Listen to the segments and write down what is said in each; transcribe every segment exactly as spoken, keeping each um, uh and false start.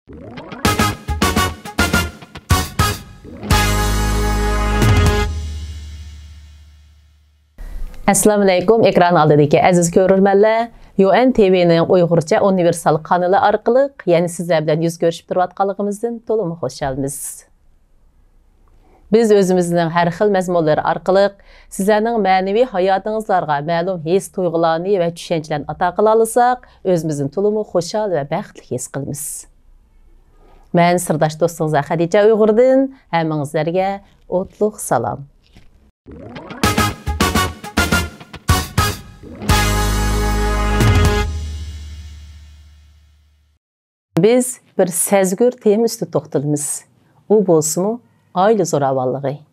ئەسسالامۇئەلەيكۇم، ئېكران ئالدىدىكى ئەزىز كۆرۈرمەنلەر. يۇئېن تىۋىنىڭ ئۇيغۇرچە ئۇنىۋېرسال قانىلى ئارقىلىق يەنە سىزلەر بىلەن يۈز كۆرۈشۈپ تۇرۇۋاتقانلىقىمىزدىن تولىمۇ خۇشالمىز. بىز ئۆزىمىزنىڭ ھەر خىل مەزمۇنلىرى ئارقىلىق سىزلەرنىڭ مەنىۋى ھاياتىڭىزلارغا مەلۇم ھېس-تۇيغۇلارنى ۋە چۈشەنچىلەرنى ئاتا قىلالىساق، ئۆزىمىزنى تولىمۇ خۇشال ۋە بەختلىك ھېس قىلىمىز. مەن سىرداش دوستىڭىز خەدىچە ئۇيغۇردىن ھەممىڭىزلەرگە ئوتلۇق سالام. بىز بىر سەزگۈر تېما ئۈستىدە توختىلىمىز. ئۇ بولسىمۇ ئائىلە زوراۋانلىقى.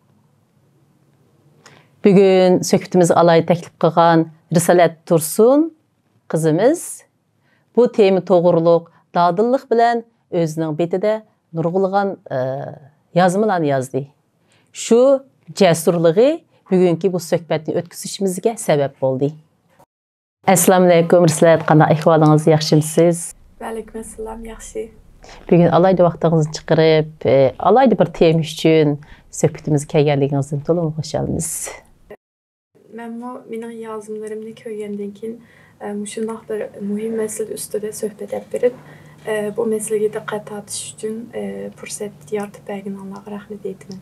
بۈگۈن سۆھبىتىمىزگە ئالاھىدە تەكلىپ قىلغان رىسالەت تۇرسۇن قىزىمىز بۇ تېما توغرۇلۇق دادىللىق بىلەن ئۆزىنىڭ بېتىدە نۇرغۇنلىغان، ئە، يازمىلارنى يازدى. شۇ جەسۇرلۇقى بۈگۈنكى بۇ سۆھبەتنى ئۆتكۈزۈشىمىزگە سەۋەب بولدى. ئەسسالامۇئەلەيكۇم، رىسالەت، قانداق ئەھۋالىڭىز، ياخشىمۇسىز؟ ۋەئەلەيكۇم ئەسسالام، ياخشى. بۈگۈن ئالاھىدە ۋاقتىڭىزنى چىقىرىپ، ئە، ئالاھىدە بىر تېما ئۈچۈن سۆھبىتىمىزگە كەلگەنلىكىڭىزدىن تولىمۇ خۇشالمىز. مەنمۇ مېنىڭ يازمىلىرىمنى كۆرگەندىن كېيىن، ئە، مۇشۇنداق بىر مۇھىم مەسىلە ئۈستىدە سۆھبەت ئېلىپ بېرىپ، ئە، بۇ مەسىلىگە دىققەت تارتىش ئۈچۈن، ئە، پۇرسەت يارىتىپ بەرگىنىڭلارغا رەھمەت ئېيتىمەن.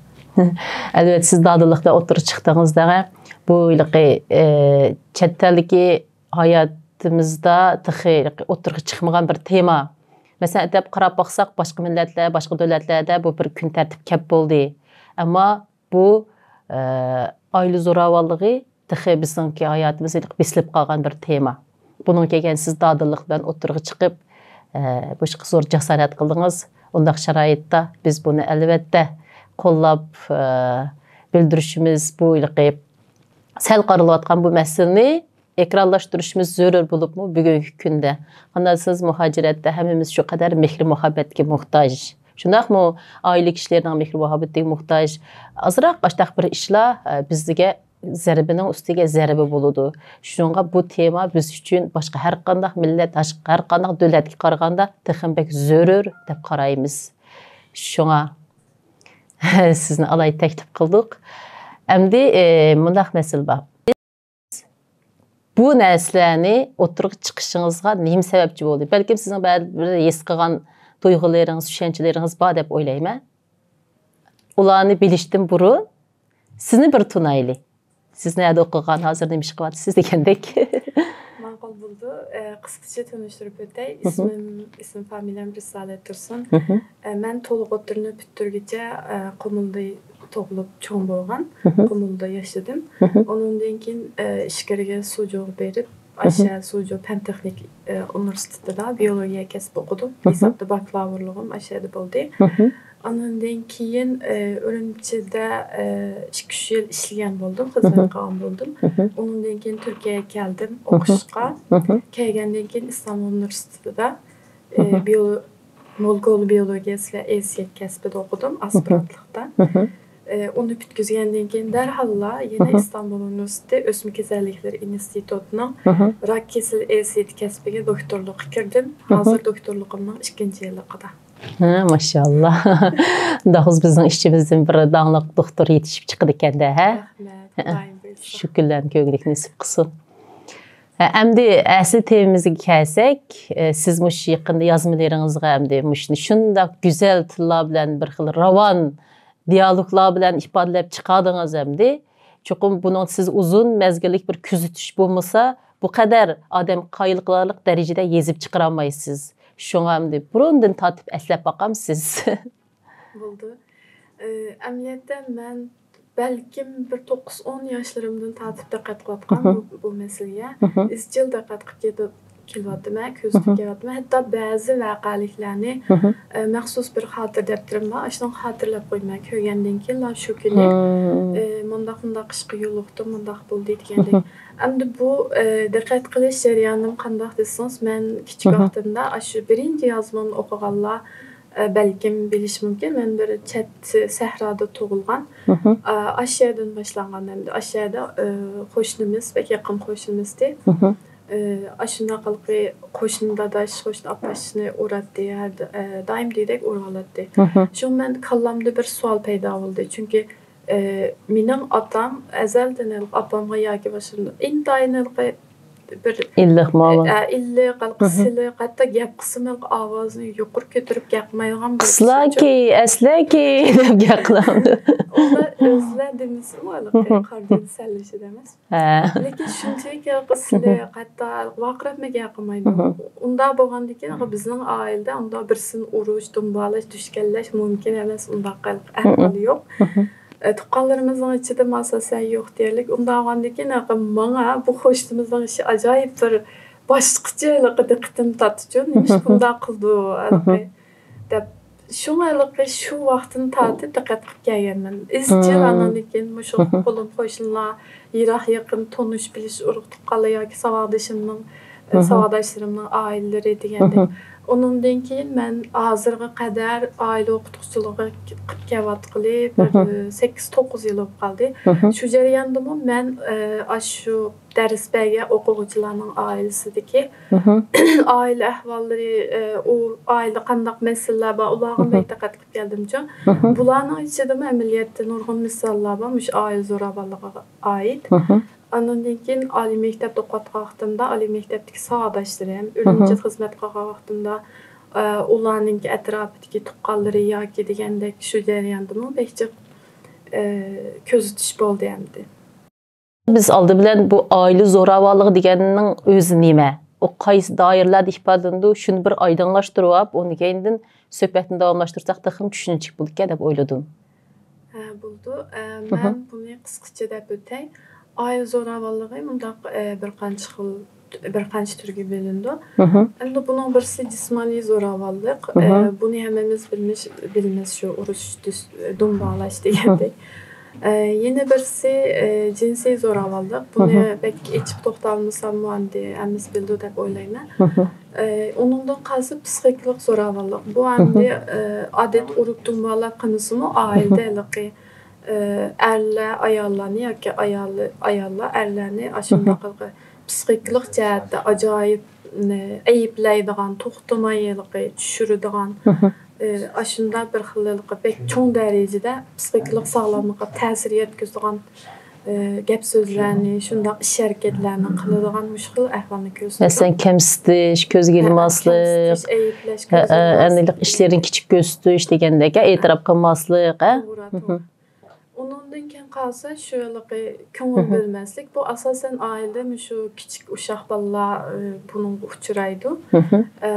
ئەلۋەتتە، سىز دادىللىق بىلەن ئوتتۇرىغا چىقتىڭىز دەڭە. بۇ ھېلىقى، ئە، چەت ئەلدىكى ھاياتىمىزدا تېخى ھېلىقى ئوتتۇرىغا چىقمىغان بىر تېما. مەسىلەن، ئەتەپ قاراپ باقساق، باشقا مىللەتلەر، باشقا دۆلەتلەردە بۇ بىر كۈن تەرتىپكە كەپ بولدى. ئەمما بۇ، ئە، ئائىلە زوراۋانلىقى تېخى بىزنىڭكى ھاياتىمىزدا بېسىلىپ قالغان بىر تېما. بۇنىڭغا كەلگەن سىز دادىللىق بىلەن ئوتتۇرىغا چىقىپ، ئە، بۇ ئىشقا زور جاسارەت قىلدىڭىز. ئۇنداق شارائىتتا بىز بۇنى ئەلۋەتتە قوللاپ، ئە، بىلدۈرۈشىمىز، بۇ ھېلىقى سەل قارىلىۋاتقان بۇ مەسىلىنى ئېكرانلاشتۇرۇشىمىز زۆرۈر بولۇپمۇ بۈگۈنكى كۈندە. قانداق دېسىز، مۇھاجىرەتتە ھەممىمىز شۇ قەدەر مېھرى-مۇھەببەتكە موھتاج. شۇنداقمۇ؟ ئائىلە كىشىلىرىنىڭ مېھرى-مۇھەببىتىگە موھتاج. ئازراق ئاشتاق بىر ئىشلار، ئە، بىزگە زەربىنىڭ ئۈستىگە زەربە بولىدۇ. شۇنىڭغا بۇ تېما بىز ئۈچۈن باشقا ھەر قانداق مىللەت، ھەر قانداق دۆلەتكە قارىغاندا تېخىمۇ بەك زۆرۈر دەپ قارايمىز. شۇڭا سىزنى ئالاھىدە تەكلىپ قىلدۇق. ئەمدى، ئە، مۇنداق مەسىلە بار. بۇ نەرسىلەرنى ئوتتۇرىغا چىقىشىڭىزغا نېمە سەۋەبچى بولدى؟ بەلكىم سىزنىڭ بەزى بىر ھېس قىلغان تۇيغۇلىرىڭىز، چۈشەنچىلىرىڭىز بار دەپ ئويلايمەن. ئۇلارنى بىلىشتىن بۇرۇن سىزنى بىر تونايلى. سىز نەدە ئوقۇغان، ھازىر نېمە ئىش قىلىۋاتىسىز دېگەندەك. ماقۇل بولىدۇ. ئە، قىسقىچە تونۇشتۇرۇپ ئۆتەي. مھم. ئىسمىم، ئىسمىم فامىلەم رىسالەت تۇرسۇن. مھم. ئە، مەن تولۇق ئوتتۇرىنى پۈتتۈرگۈچە، ئە، قۇمۇلدا تۇغۇلۇپ چوڭ بولغان. مھم. قۇمۇلدا ياشىدىم. مھم. ئۇنىڭدىن كېيىن، ئە، ئىچكىرىگە سۇجۇغا بېرىپ، مھم. ئاشۇ سۇجۇ پەن تېخنىك، ئە، ئۇنىۋېرسىتېتىدا بىيولوگىيە كەسپى ئوقۇدۇم. مھم. ھېسابتا باكلاۋۇرلۇقۇم ئاشۇ يەردە بولدى. مھم. ئانىڭدىن كېيىن، ئە، ئۈرۈمچىدە، ئە، ئىككى، ئۈچ يىل ئىشلىگەن بولدۇم، خىزمەت مھم. قىلغان بولدۇم. مھم. ئۇنىڭدىن كېيىن تۈركىيەگە كەلدىم مھم. ئوقۇشقا. مھم. كەلگەندىن كېيىن ئىستانبۇل ئۇنىۋېرسىتېتىدا، ئە، مھم. بىيو-، مولېكۇلا بىيولوگىيەسى ۋە ئېرسىيەت كەسپىدە ئوقۇدۇم، مھم. ئاسپىرانتلىقتا. مھم. ئە، ئۇنى پۈتكۈزگەندىن كېيىن دەرھاللا يەنە مھم. ئىستانبۇل ئۇنىۋېرسىتېتى ئۆسمە كېسەللىكلىرى ئىنستىتۇتىنىڭ مھم. راك كېسىلى ئېرسىيىتى كەسپىگە دوكتورلۇققا كىردىم. مھم. ھازىر دوكتورلۇقۇمنىڭ ئىككىنچى يىللىقىدا. ھە، ماشائاللا. ئۇنداق بولسا بىزنىڭ ئىچىمىزدىن بىر داڭلىق دوختۇر يېتىشىپ چىقىدىكەن-دە، ھە؟ رەھمەت، ھە، خۇدايىم بۇيرۇسا. شۇ كۈنلەرنى كۆرگۈدەك نېسىپ قىلسۇن. ھە، ئەمدى ئەسلى تېمىمىزغا كەلسەك، ئە، سىز مۇشۇ يېقىندا يازمىلىرىڭىزغا ئەمدى مۇشۇنى شۇنداق گۈزەل تىللار بىلەن، بىر خىل راۋان دىيالوگلار بىلەن ئىپادىلەپ چىقاردىڭىز ئەمدى. چوقۇم بۇنىڭ سىز ئۇزۇن مەزگىللىك بىر كۆزىتىش بولمىسا، بۇ قەدەر ئادەم قايىل قىلارلىق دەرىجىدە يېزىپ چىقىرالمايسىز. شۇڭا ئەمدى بۇرۇندىن تارتىپ ئەسلەپ باقامسىز. بولدى. ئە، ئەمەلىيەتتە مەن بەلكىم بىر توققۇز، ئون ياشلىرىمدىن تارتىپ دىققەت قىلىۋاتقان مھم. بۇ، بۇ مەسىلىگە. مھم. ئىزچىل دىققەت قىلىپ كېتىپ كېلىۋاتىمەن، كۆزىتىپ مھم. كېلىۋاتىمەن. ھەتتا بەزى ۋەقەلىكلەرنى، مھم. ئە، مەخسۇس بىر خاتىرە دەپتىرىم بار. ئاشۇنىڭغا خاتىرىلەپ قويىمەن. كۆرگەندىن كېيىنلا شۇ كۈنى، مم. ئە، مۇنداق، مۇنداق ئىشقا يولۇقتۇم، مۇنداق بولدى دېگەندەك. مھم. ئەمدى بۇ، ئە، دىققەت قىلىش جەريانىم قانداق دېسىڭىز، مەن كىچىك مھم. ۋاقتىمدا ئاشۇ بىرىنچى يازمامنى ئوقۇغانلار، ئە، بەلكىم بىلىشى مۇمكىن. مەن بىر چەت سەھرادا تۇغۇلغان. مھم. ئە، ئاشۇ يەردىن باشلانغان ئەمدى. ئاشۇ يەردە، ئە، قوشنىمىز، بەك يېقىن قوشنىمىزدى. مھم. ئاشۇنداق ھېلىقى قوشنا داداش، قوشنا ئاپاشنى ئۇراتتى، ھەر دا-، ئە، دائىم دېگۈدەك ئۇرۇۋالاتتى. مھم. شۇڭا مەن كاللامدا بىر سوئال پەيدا بولدى. چۈنكى، ئە، مېنىڭ ئاتام ئەزەلدىن ھېلىقى ئاپامغا ياكى باشقا ئىنتايىن ھېلىقى بىر، ئىللىق ماۋۇ. ئە، ئىللىق، ھېلىقى مھم. سىلىق، ھەتتا گەپ قىلسىمۇ ھېلىقى ئاۋازىنى يۇقىرى كۆتۈرۈپ گەپ قىلمايدىغان بىر كىشى. قىسلاكى، ئەسلەكى دەپ گەپ قىلامدۇ. ئۇلار ئۆزلەر دېمىسىمۇ ھېلىقى مھم. قارىدىن سەللىشىدە ئەمەس. ھە. لېكىن شۇنچىلىك ھېلىقى مھم. سىلىق، ھەتتا ۋارقىراپمۇ گەپ قىلمايدۇ. مھم. ئۇنداق بولغاندىكىن، بىزنىڭ ئائىلىدە ئۇنداق بىرسىنى ئۇرۇش، دۇمبالاش، دۈشكەنلەش مۇمكىن ئەمەس، ئۇنداق ھېلىقى ئەھۋال مھم. يوق. مھم. ئە، تۇغقانلىرىمىزنىڭ ئىچىدىمۇ ئاساسەن يوق دېيەرلىك. ئۇنداق بولغاندىكىن، ھېلىقى ماڭا بۇ قوشنىمىزنىڭ ئىشى ئاجايىپ بىر باشقىچە ھېلىقى دىققىتىمنى تارتتىچۇ. نېمىشقا مھم. بۇنداق قىلىدۇ، ھېلىقى؟ مھم. دەپ، شۇڭا ھېلىقى شۇ ۋاقىتتىن تارتىپ دىققەت قىلىپ كەلگەنمەن. ئىزچىل مم. ئاندىن كېيىن مۇشۇ مم. قولۇم قوشنىلار، يىراق يېقىن تونۇش بىلىش ئۇرۇق تۇغقانلار ياكى ساۋاقدىشىمنىڭ، مم. ساۋاقداشلىرىمنىڭ ئائىلىلىرى دېگەندەك. مم. ئۇنىڭدىن كېيىن مەن ھازىرغا قەدەر ئائىلە ئوقۇتقۇچىلىقى قىلىپ كېلىۋاتقىلى بىر مم. سەككىز، توققۇز يىل بولۇپ قالدى. مم. شۇ جەرياندىمۇ مەن، ئە، ئاشۇ دەرس بەرگەن ئوقۇغۇچىلارنىڭ ئائىلىسىدىكى مم. ئائىلە ئەھۋاللىرى، ئە، ئۇ ئائىلىدە قانداق مەسىلىلەر بار، ئۇلارغا مم. بەك دىققەت قىلىپ كەلدىمچۇ. مم. بۇلارنىڭ ئىچىدىمۇ ئەمەلىيەتتە نۇرغۇن مىساللار بار، مۇشۇ ئائىلە زوراۋانلىقىغا ئائىت. مم. ئاندىن كېيىن ئالىي مەكتەپتە ئوقۇۋاتقان ۋاقتىمدا ئالىي مەكتەپتىكى ساۋاقداشلىرىم، ئۈرۈمچىدە مم. خىزمەت قىلغان ۋاقتىمدا، ئە، ئۇلارنىڭكى ئەتراپىدىكى تۇغقانلىرى ياكى دېگەندەك شۇ جەرياندىمۇ بەك جىق، ئە، كۆزىتىش بولدى ئەمدى. بىز ئالدى بىلەن بۇ ئائىلە زوراۋانلىقى دېگەننىڭ ئۆزى نېمە؟ ئۇ قايسى دائىرىلەردە ئىپادىلىنىدۇ؟ شۇنى بىر ئايدىڭلاشتۇرۇۋاپ، ئۇنى كەينىدىن سۆھبەتنى داۋاملاشتۇرساق تېخىمۇ چۈشىنىشلىك بولىدىكەن دەپ ئويلىدىم. ھە، بولىدۇ. ئە، مم. مەن بۇنى قىسقىچە دەپ ئۆتەي. ئائىلە زوراۋانلىقى مۇنداق، ئە، بىر قانچە خىل، بىر قانچە تۈرگە بۆلۈنىدۇ. مم. ئەمدى بۇنىڭ بىرسى جىسمانىي زوراۋانلىق. ئە، مم. بۇنى ھەممىمىز بىلمىش-، بىلىمىز، شۇ ئۇرۇش، دۈس-، دۇمبالاش دېگەندەك. ئە، يەنە بىرسى، ئە، جىنسىي زوراۋانلىق. بۇنى مم. بەك ئېچىپ توختالمىساممۇ ئەمدى ھەممىسى بىلىدۇ دەپ ئويلايمەن. مم. ئە، ئۇنىڭدىن قالسا پسىخىكىلىق زوراۋانلىق. بۇ مم. ئەمدى، ئە، ئادەتتە ئۇرۇپ دۇمبالاپ قىلمىسىمۇ ئائىلىدە مم. ھېلىقى، ئە، ئەرلەر ئاياللارنى ياكى ئايالى-، ئاياللار ئەرلەرنى مم. ئاشۇنداق ھېلىقى پسىخىكىلىق جەھەتتە ئاجايىپ، نە، ئەيىبلەيدىغان، توختىماي ھېلىقى چۈشۈرىدىغان، مم. ئى، ئاشۇنداق بىر خىل ھېلىقى بەك چوڭ دەرىجىدە پسىخىكىلىق ساغلاملىققا تەسىر يەتكۈزىدىغان، ئى، گەپ سۆزلەرنى، شۇنداق ئىش ھەرىكەتلەرنى قىلىدىغان مۇشۇ خىل ئەھۋالنى كۆرسىتىدۇ. مەسىلەن، كەمسىتىش، كۆزگە ھە، ئىلماسلىق، كەمسىتىش، ئەيىبلەش، ھە، كۆزگە ھە، ئەمدى ئىلماسلىق. ئىشلىرىنى كىچىك كۆرسىتىش دېگەندەك، ھە، ئېتىراپ قىلماسلىق، ھە. توغرا، مم. توغرا. ئۇنىڭدىن كېيىن قالسا شۇ ھېلىقى كۆڭۈل مم. بۆلمەسلىك. بۇ ئاساسەن ئائىلىدە مۇشۇ كىچىك ئۇششاق بالىلار، ئى، بۇنىڭغا ئۇچرايدۇ. مم. ئە،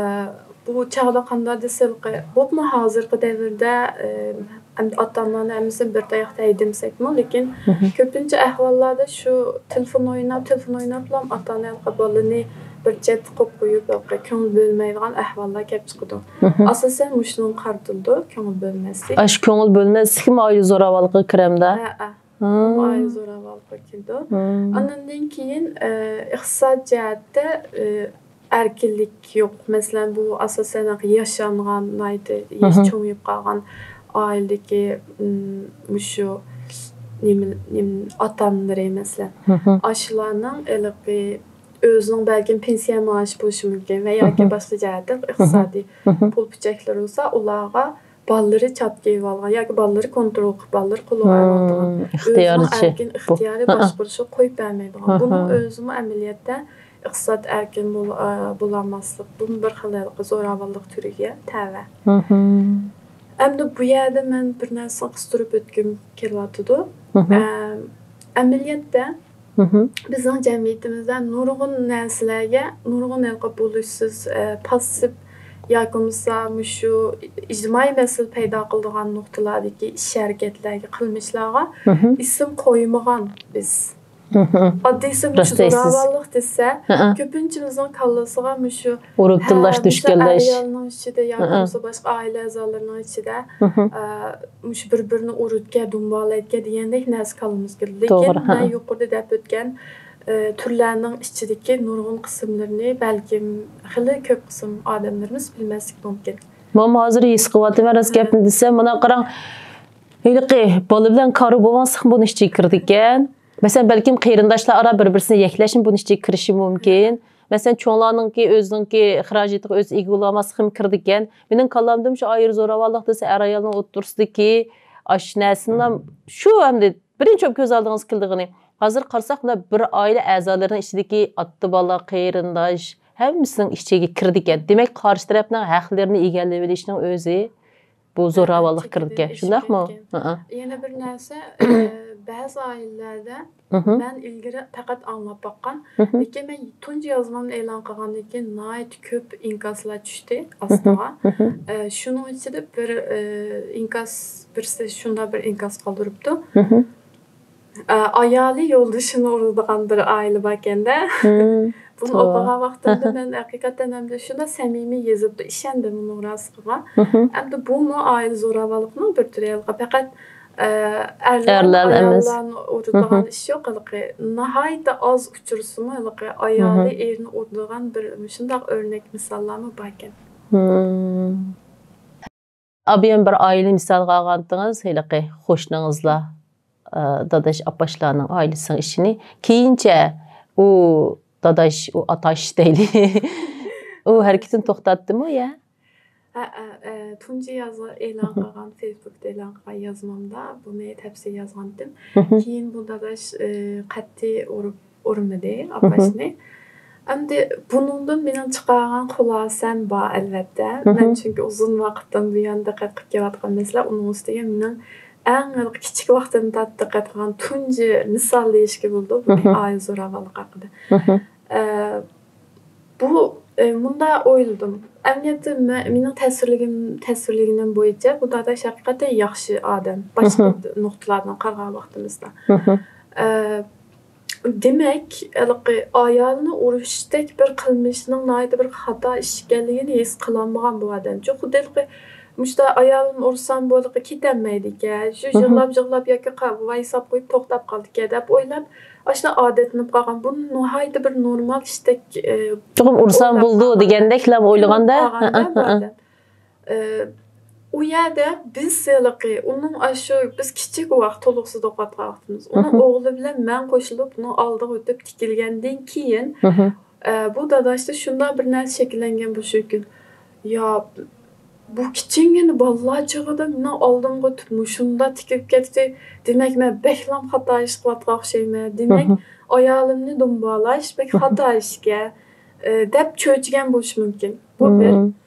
بۇ چاغدا قانداق دېسە، ھېلىقى، بولۇپمۇ ھازىرقى دەۋردە، ئى، ئەمدى ئاتا-ئانىلارنى ھەممىسىنى بىر تاياقتا ھەيدىمىسەكمۇ، لېكىن مم. كۆپىنچە ئەھۋاللاردا شۇ تېلېفون ئويناپ، تېلېفون ئويناپلا ئاتا-ئانىلار بالىنى بىر چەتتە قويۇپ قويۇپ، ھېلىقى كۆڭۈل بۆلمەيدىغان ئەھۋاللار كەپ چىقىدۇ. مم. ئاساسەن مۇشۇنىڭغا قارىتىلىدۇ، كۆڭۈل بۆلمەسلىك. ئاشۇ كۆڭۈل بۆلمەسلىكمۇ ئائىلە زوراۋانلىقىغا كىرەمدۇ؟ ھە، ھە. مم. ئۇمۇ ئائىلە زوراۋانلىقىغا كىرىدۇ. مم. ئاندىن كېيىن، ئە، ئىقتىساد جەھەتتە، ئە، ئەركىنلىك يوق. مەسىلەن، بۇ ئاساسەن ياشانغان، ناھايىتى ياش مم. چوڭىيىپ قالغان ئائىلىدىكى، ئىم، مۇشۇ نېمە، نېمە، ئاتا-ئانىلىرى، مەسىلەن. مم. ئاشۇلارنىڭ ھېلىقى ئۆزىنىڭ بەلكىم پېنسىيە مائاشى بولۇشى مۇمكىن ۋە ياكى مم. باشقا جەھەتتە ئىقتىسادىي مم. پۇل پۈچەكلىرى بولسا، ئۇلارغا بالىلىرى چاپ كىيىۋالغان ياكى بالىلىرى كونترول قىلىپ، بالىلىرى قولىغا مم، ئېلىۋالىدىغان، ئۆزىنىڭ ئىختىيارىچە. ئەركىن ئىختىيارىي ھە، ھە. باشقۇرۇشىغا قويۇپ بەرمەيدىغان. ھە، بۇنىڭ ھە. ئۆزىمۇ ئەمەلىيەتتە ئىقتىساد ئەركىن بول-، ئە، بولالماسلىق، بۇمۇ بىر خىل ھېلىقى زوراۋانلىق تۈرىگە تەۋە. مم. ئەمدى بۇ يەردە مەن بىر نەرسىنى قىستۇرۇپ ئۆتكۈم كېلىۋاتىدۇ. مم. ئەم، ئەمەلىيەتتە مم. بىزنىڭ جەمئىيىتىمىزدە نۇرغۇن نەرسىلەرگە، نۇرغۇن ھېلىقى بولۇشسىز، ئە، پاسسىپ ياكى بولمىسا مۇشۇ ئىجتىمائىي مەسىلە پەيدا قىلىدىغان نۇقتىلاردىكى ئىش ھەرىكەتلەرگە، قىلمىشلارغا مم. ئىسىم قويمىغان بىز. مم. ئاددىيسى مۇشۇ راست دەيسىز. زوراۋانلىق دېسە، ھە. كۆپىنچىمىزنىڭ كاللىسىغا مۇشۇ ئۇرۇپ ھە، تىللاش، مۇشۇ دۈشكەنلەش. ئەر-ئايالنىڭ ئىچىدە ياكى ھە. بولمىسا باشقا ئائىلە ئەزالىرىنىڭ ئىچىدە، مم. ئە، مۇشۇ بىر-بىرىنى ئۇرۇتكە، دۇمبالايتكە دېگەندەك نەرسە كاللىمىزغا كېلىدۇ. لېكىن توغرا، ھە. مەن يۇقىرىدا دەپ ئۆتكەن، ئە، تۈرلەرنىڭ ئىچىدىكى نۇرغۇن قىسىملىرىنى بەلكىم خېلى كۆپ قىسىم ئادەملىرىمىز بىلمەسلىكى مۇمكىن. مانا ھازىر ھېس قىلىۋاتىمەن، راست ھە. گەپنى دېسەم، مانا قاراڭ، ھېلىقى بالا بىلەن كارى بولماسلىقمۇ بۇنىڭ ئىچىگە كىرىدىكەن. مەسىلەن، بەلكىم قېرىنداشلار ئارا بىر-بىرسىنى يەكلەشمۇ بۇنىڭ ئىچىگە كىرىشى مۇمكىن. مەسىلەن، چوڭلارنىڭكى ئۆزىنىڭكى خىراجىتىغا ئۆزى ئىگە بولالماسلىقىمۇ كىرىدىكەن. مېنىڭ كاللامدىمۇ شۇ ئايرى زوراۋانلىق دېسە، ئەر-ئايالنىڭ ئوتتۇرىسىدىكى ئاشۇ نەرسىنىلا شۇ ئەمدى بىرىنچى بولۇپ كۆز ئالدىڭىزغا كېلىدىغىنى. ھازىر قارىساق، مانا بىر ئائىلە ئەزالىرىنىڭ ئىچىدىكى ئاتا-بالا، قېرىنداش، ھەممىسىنىڭ ئىچىگە كىرىدىكەن. دېمەك، قارشى تەرەپنىڭ ھەقلىرىنى ئىگىلىۋېلىشنىڭ ئۆزى بۇ زوراۋانلىققا كىرىدىكەن. شۇنداقمۇ؟ ھە. يەنە بىر نەرسە، ئە، بەزى ئائىلىلەردە مەن ئىلگىرى پەقەت ئاڭلاپ باققان، لېكىن مەن تۇنجى يازمامنى ئېلان قىلغاندىن كېيىن ناھايىتى كۆپ ئىنكاسلار چۈشتى ئاستىغا. ئە، شۇنىڭ ئىچىدە بىر، ئە، ئىنكاس، بىرسى شۇنداق بىر ئىنكاس قالدۇرۇپتۇ. ئە، ئايالى يولدىشىنى ئۇرىدىغان بىر ئائىلە باركەن-دە. بۇنى ئوقۇغان ۋاقتىمدا مەن ھەقىقەتەن ئەمدى شۇنداق سەمىمىي يېزىپتۇ، ئىشەندىم ئۇنىڭ راستلىقىغا. ئەمدى بۇمۇ ئائىلە زوراۋانلىقىنىڭ بىر تۈرى. ھېلىقى پەقەت، ئە، ئەرلەر ئەرلەر ئەمەس. ئاياللارنى ئۇرىدىغان ئىش يوق. ھېلىقى ناھايىتى ئاز ئۇچرىسىمۇ، ھېلىقى ئايالى ئېرىنى ئۇرىدىغان بىر مۇشۇنداق ئۆرنەك مىساللارمۇ باركەن. ئابىيەن بىر ئائىلە مىسالغا ئالغانتىڭىز، ھېلىقى قوشنىڭىزلار، ئە، داداش، ئاپاشلارنىڭ ئائىلىسىنىڭ ئىشىنى. كېيىنچە ئۇ داداش، ئۇ ئاتاش دەيلى. ئۇ ھەرىكىتىنى توختاتتىمۇ يا؟ ھە، ھە، ئە، تۇنجى يازغا ئېلان قىلغان، فېيسبۇكتا ئېلان قىلغان يازمامدا بۇنى تەپسىلىي يازغانتىم. كېيىن بۇ داداش، ئە، قەتئىي ئۇرۇپ ئۇرمىدى ئاپاشنى. ئەمدى بۇنىڭدىن مېنىڭ چىقارغان خۇلاسەم بار، ئەلۋەتتە. مەن چۈنكى ئۇزۇن ۋاقىتتىن بۇيان دىققەت قىلىپ كېلىۋاتقان مەسىلە، ئۇنىڭ ئۈستىگە مېنىڭ ئەڭ كىچىك ۋاقتىمدىن تارتىپ دىققەت قىلغان تۇنجى مىسال دېيىشكە بولىدۇ بۇنى، ئائىلە زوراۋانلىقى ھەققىدە. ئە، بۇ، ئە، مۇنداق ئويلىدىم. ئەمەلىيەتتە مە-، مېنىڭ تەسۋىرلىگىم-، تەسۋىرلىگىنىم بويىچە بۇ داداش ھەقىقەتەن ياخشى ئادەم. باشقا نۇقتىلاردىن قارىغان ۋاقتىمىزدا. ئە، دېمەك، ھېلىقى ئايالىنى ئۇرۇشتەك بىر قىلمىشنىڭ ناھايىتى بىر خاتا ئىش ئىكەنلىكىنى ھېس قىلالمىغان بۇ ئادەم. چوقۇم ھېلىقى مۇشۇنداق ئايالىنى ئۇرسام بولىقى كېتەلمەيدىكەن. شۇ يىغلاپ، يىغلاپ ياكى قا-، ۋايساپ قويۇپ توختاپ قالدىكەن دەپ ئويلاپ، ئاشۇنداق ئادەتلىنىپ قالغان. بۇنى ناھايىتى بىر نورمال ئىشتەك، ئە، چوقۇم ئۇرسام بولىدۇ دېگەندەكلا ئويلىغاندا. ئە، ئە، ئە. ئە، ئۇ يەردە بىز ھېلىقى ئۇنىڭ ئاشۇ، بىز كىچىك ۋاقىت، تولۇقسىز ئوقۇۋاتقان ۋاقتىمىز. ئۇنىڭ ئوغلى بىلەن مەن قوشۇلۇپ، ئۇنىڭ ئالدىغا ئۆتۈپ تىكىلگەندىن كېيىن، ئە، بۇ داداشتا شۇنداق بىر نەرسە شەكىللەنگەن بولۇشى مۇمكىن. يا، بۇ كىچىككىنە بالىلار چېغىدا مېنىڭ ئالدىمغا ئۆتۈپ مۇشۇنداق تىكىلىپ كەتتى. دېمەك، مەن بەكلا خاتا ئىش قىلىۋاتقان ئوخشايمەن. دېمەك، ئايالىمنى دۇمبالاش بەك خاتا ئىشكەن، ئە، دەپ چۆچۈگەن بولۇشى مۇمكىن. بۇ بىر.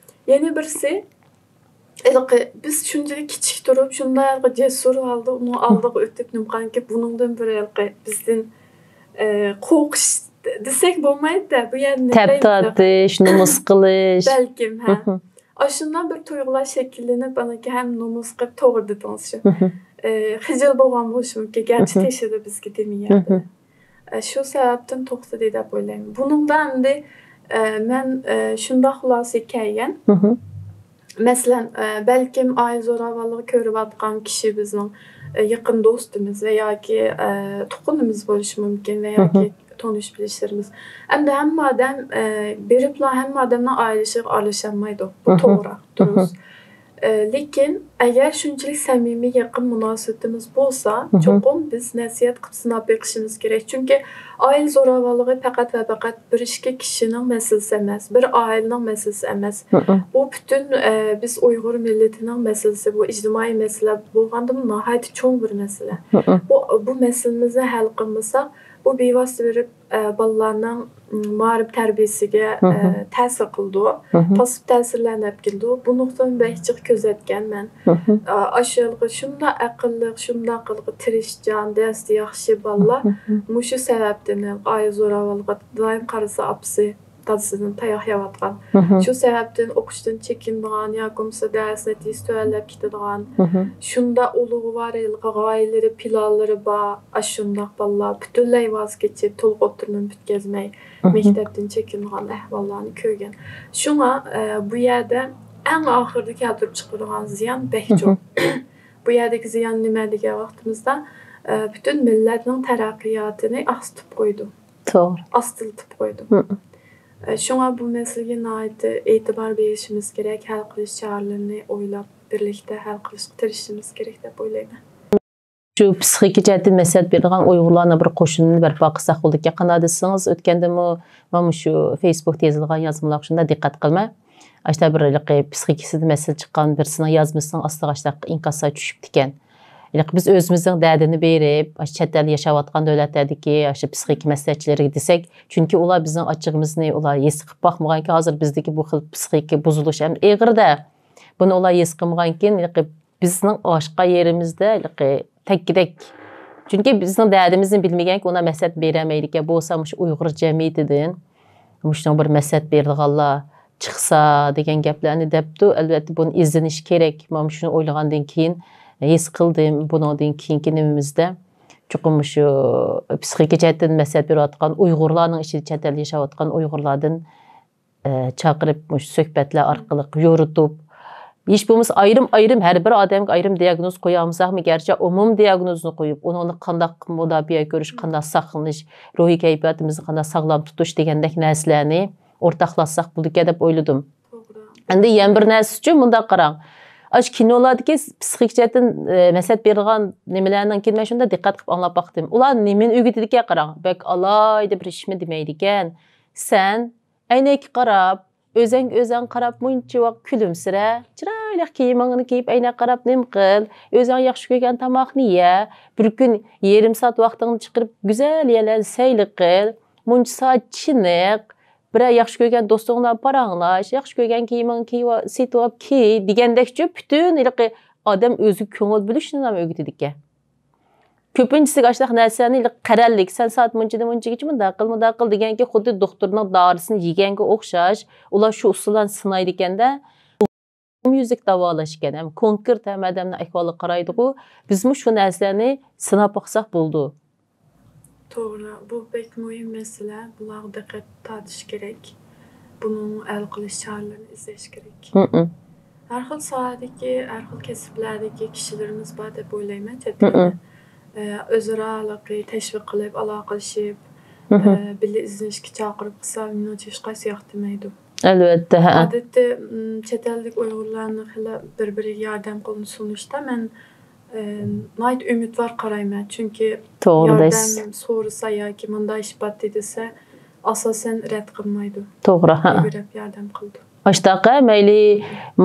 يەنە بىرسى، ھېلىقى بىز شۇنچىلىك كىچىك تۇرۇپ، شۇنداق جەسۇر ھالدا ئۇنىڭ ئالدىغا ئۆتۈپ نېمە قىلغانكى، بۇنىڭدىن بىر ھېلىقى بىزدىن، ئە، قورقۇش دېسەك بولمايدۇ-دە، بۇ يەردە تەپ تارتىش، نومۇس قىلىش. بەلكىم، ھە. ئاشۇنداق بىر تۇيغۇلار شەكىللىنىپ، ئانىكى ھەم نومۇس قىلىپ، توغرا دېدىڭىز شۇ. ئە، خىجىل بولغان بولۇشى مۇمكىن، گەرچە تېشىدا بىزگە دېمىگەن. ئە، شۇ سەۋەبتىن توختىدى دەپ ئويلايمەن. بۇنىڭدا ئەمدى، ئە، مەن، ئە، شۇنداق خۇلاسىگە كەلگەن. مەسىلەن، ئە، بەلكىم ئائىلە زوراۋانلىقى كۆرۈۋاتقان كىشى بىزنىڭ، ئە، يېقىن دوستىمىز ۋە ياكى، ئە، تۇغقىنىمىز بولۇشى مۇمكىن ۋە ياكى تونۇش بىلىشلىرىمىز. ئەمدى ھەممە ئادەم، ئە، بېرىپلا ھەممە ئادەمنىڭ ئائىلە ئىشىغا ئارىلىشالمايدۇ. بۇ توغرا، دۇرۇس. ئە، لېكىن ئەگەر شۇنچىلىك سەمىمىي، يېقىن مۇناسىۋىتىمىز بولسا، چوقۇم بىز نەسىھەت قىلىپ سىناپ بېقىشىمىز كېرەك. چۈنكى ئائىلە زوراۋانلىقى پەقەت ۋە پەقەت بىر ئىككى كىشىنىڭ مەسىلىسى ئەمەس، بىر ئائىلىنىڭ مەسىلىسى ئەمەس. بۇ پۈتۈن، ئە، بىز ئۇيغۇر مىللىتىنىڭ مەسىلىسى، بۇ ئىجتىمائىي مەسىلە بولغاندىمۇ ناھايىتى چوڭ بىر مەسىلە. بۇ، بۇ مەسىلىمىزنى ھەل قىلمىساق، بۇ بىۋاسىتە بېرىپ، ئە، بالىلارنىڭ، م، مائارىپ تەربىيەسىگە، ئە، تەسىر قىلىدۇ. پاسسىپ تەسىرلەرنى ئەپ كېلىدۇ. بۇ نۇقتىدىن بەك جىق كۆزەتكەن مەن. ئە، ئاشۇ ھېلىقى شۇنداق ئەقىللىق، شۇنداق ھېلىقى تىرىشچان، دەرستە ياخشى بالىلار مۇشۇ سەۋەبتىن ئائىلە زوراۋانلىقىغا دائىم قارىسا ئاپىسى، دادىسىدىن تاياق يەۋاتقان. شۇ سەۋەبتىن ئوقۇشتىن چېكىنىدىغان ياكى بولمىسا دەرس نەتىجىسى تۆۋەنلەپ كېتىدىغان. شۇنداق ئۇلۇغۋار ھېلىقى غايىلىرى، پىلانلىرى بار، ئاشۇنداق بالىلار پۈتۈنلەي ۋاز كېچىپ، تولۇق ئوتتۇرىنى پۈتكۈزمەي، مەكتەپتىن چېكىنىدىغان ئەھۋاللارنى كۆرگەن. شۇڭا، ئە، بۇ يەردە ئەڭ ئاخىرىدا كەلتۈرۈپ چىقىدىغان زىيان بەك چوڭ. بۇ يەردىكى زىيان نېمە دېگەن ۋاقتىمىزدا، ئە، پۈتۈن مىللەتنىڭ تەرەققىياتىنى ئاستىپ قويىدۇ. توغرا. ئاستىلىتىپ قويىدۇ. ئە، شۇڭا بۇ مەسىلىگە ناھايىتى ئېتىبار بېرىشىمىز كېرەك، ھەل قىلىش چارىلىرىنى ئويلاپ، بىرلىكتە ھەل قىلىشقا تىرىشىشىمىز كېرەك دەپ ئويلايمەن. شۇ پسىخىكا جەھەتتىن مەسلىھەت بېرىدىغان ئۇيغۇرلارنىڭ بىر قوشۇنىنى بەرپا قىلساق بولىدىكەن قانداق دېسىڭىز، ئۆتكەندىمۇ مانا شۇ فېيسبۇكتا يېزىلغان يازمىلارغا شۇنداق دىققەت قىلىمەن. ئاشۇنداق بىر ھېلىقى پسىخىكىسىدا مەسىلە چىققان بىرسىنىڭ يازمىسىنىڭ ئاستىغا ئاشۇنداق ئىنكاسلار چۈشۈپتىكەن. ھېلىقى بىز ئۆزىمىزنىڭ دەردىنى بېرىپ، ئاشۇ چەت ئەلدە ياشاۋاتقان دۆلەتلەردىكى ئاشۇ پسىخىكا مەسلىھەتچىلىرىگە دېسەك، چۈنكى ئۇلار بىزنىڭ ئاچچىقىمىزنى ئۇلار ھېس قىلىپ باقمىغانكەن، ھازىر بىزدىكى بۇ خىل پسىخىكا بۇزۇلۇش ھەم ئېغىر-دە. بۇنى ئۇلار ھېس قىلمىغانكىن، ھېلىقى بىزنىڭ ئاشقان يېرىمىزدە ھېلىقى تەگكۈدەك. چۈنكى بىزنىڭ دەردىمىزنى بىلمىگەنكى ئۇلار مەسلىھەت بېرەلمەيدىكەن. بولسا مۇشۇ ئۇيغۇر جەمئىيىتىدىن مۇشۇنىڭ بىر مەسلىھەت بېرىدىغانلار چىقسا دېگەن گەپلەرنى دەپتۇ. ئەلۋەتتە بۇنى ئىزدىنىش كېرەك. مانا شۇنى ئويلىغاندىن كېيىن ھېس قىلدىم، بۇنىڭدىن كېيىنكى نېمىمىزدە چوقۇم مۇشۇ پسىخىكا جەھەتتىن مەسلىھەت بېرىۋاتقان ئۇيغۇرلارنىڭ ئىچىدە چەت ئەلدە ياشاۋاتقان ئۇيغۇرلاردىن ئە، چاقىرىپ، مۇشۇ سۆھبەتلەر ئارقىلىق يورۇتۇپ، ھېچ بولمىسا ئايرىم-ئايرىم ھەر بىر ئادەمگە ئايرىم دىياگنوز قويالمىساقمۇ، گەرچە ئومۇمىي دىياگنوزنى قويۇپ، ئۇنىڭدىن قانداق مۇداپىئە كۆرۈش، قانداق ساقلىنىش، روھىي كەيپىياتىمىزنى قانداق ساغلام تۇتۇش دېگەندەك نەرسىلەرنى ئورتاقلاشساق بولىدىكەن دەپ ئويلىدىم. توغرا. ئەمدى يەنە بىر نەرسىچۇ، مۇنداق قاراڭ. ئاشۇ كىنولاردىكى پسىخىك جەھەتتىن، ئە، مەسلىھەت بېرىدىغان نېمىلەرنىڭكىن مەن شۇنداق دىققەت قىلىپ ئاڭلاپ باقتىم. ئۇلار نېمىنى ئۆگىتىدىكەن قاراڭ. بەك ئالاھىدە بىر ئىشمۇ دېمەيدىكەن. سەن ئەينەككە قاراپ، ئۆزەڭگە ئۆزەڭ قاراپ مۇنچە ۋاقىت كۈلۈمسىرە، چىرايلىق كىيىمىڭنى كىيىپ ئەينەككە قاراپ نېمە قىل، ئۆزەڭ ياخشى كۆرگەن تاماقنى يە، بىر كۈن يېرىم سائەت ۋاقتىڭنى چىقىرىپ گۈزەل يەرلەرنى سەيلە قىل، مۇنچە سائەت چېنىق، بىرەر ياخشى كۆرگەن دوستۇڭ بىلەن پاراڭلاش، ياخشى كۆرگەن كىيىمىڭنى كىيىۋال، سېتىۋاپ كىي دېگەندەكچۇ، پۈتۈن ھېلىقى ئادەم ئۆزىگە كۆڭۈل بۆلۈشنى ئۆگىتىدىكەن. كۆپىنچىسىگە ئاشۇنداق نەرسىلەرنى ھېلىقى قەرەللىك، سەن سائەت مۇنچىدىن مۇنچىگىچە مۇنداق قىل، مۇنداق قىل دېگەنكى خۇددى دوختۇرنىڭ دارىسىنى يېگەنگە ئوخشاش، ئۇلار شۇ ئۇسۇللارنى سىنايدىكەندە، ئومۇميۈزلۈك داۋالاش ئىكەن، ھەم كونكرېت ھەممە ئادەمنىڭ ئەھۋالىغا قارايدىغۇ، بىزمۇ شۇ نەرسىلەرنى سىناپ باقساق بولىدۇ. توغرا، بۇ بەك مۇھىم مەسىلە، بۇلارغا دىققەت تارتىش كېرەك، بۇنىڭ ھەل قىلىش چارىلىرىنى ئىزدەش كېرەك. ھەر خىل ساھەدىكى، ھەر خىل كەسىپلەردىكى كىشىلىرىمىز بار دەپ ئويلايمەن، چەت ئەلدە. ئە، ئۆزئارا ھېلىقى تەشۋىق قىلىپ، ئالاقىلىشىپ، ئە، بىللە ئىزدىنىشكە چاقىرىپ قىلسا، مېنىڭچە ھېچقايسى ياق دېمەيدۇ. ئەلۋەتتە، ھە. ئادەتتە، م، چەت ئەللىك ئۇيغۇرلارنىڭ خېلى بىر-بىرىگە ياردەم قولىنى سۇنۇشتا مەن، ئە، ناھايىتى ئۈمىدۋار قارايمەن. چۈنكى توغرا دەيسىز. ياردەم سورىسا ياكى مۇنداق ئىش بارتى دېسە، ئاساسەن رەت قىلمايدۇ. توغرا، ھە. يۈگۈرۈپ ياردەم قىلىدۇ. ئاشتاقە، مەيلى،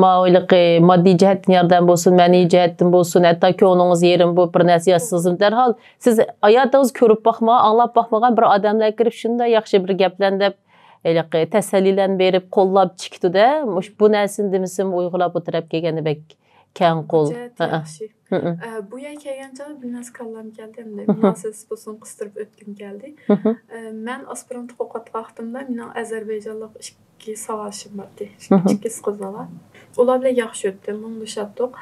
ماۋۇ ھېلىقى ماددىي جەھەتتىن ياردەم بولسۇن، مەنىۋى جەھەتتىن بولسۇن، ھەتتا كۆڭلىڭىز يېرىم بولۇپ، بىر نەرسە يازسىڭىزمۇ دەرھال، سىز ھاياتىڭىز كۆرۈپ باقمىغان، ئاڭلاپ باقمىغان بىر ئادەملەر كىرىپ شۇنداق ياخشى بىر گەپلەرنى دەپ، ھېلىقى تەسەللىلەرنى بېرىپ، قوللاپ چىكىتىدە، مۇش-، بۇ نەرسىنى دېمىسىمۇ ئۇيغۇرلار بۇ تەرەپكە كەلگەندە بەك كەڭ قول. جەھەتتە ھەئە. ياخشى. ئە، بۇ يەرگە كەلگەن چاغدا بىر نەرسە كاللام كەلدى، ئەمدى مۇناسىۋەتسىز بولسۇن قىستۇرۇپ ئۆتكۈم كەلدى. ئە، مەن ئاسپىرانتلىق ئوقۇۋاتقان ۋاقتىمدا مېنىڭ ئەزەربەيجانلىق ئىككى ساۋاقدىشىم بارتى، ئىككى قىز بالا. ئۇلار بىلەن ياخشى ئۆتتى، مۇڭدىشاتتۇق.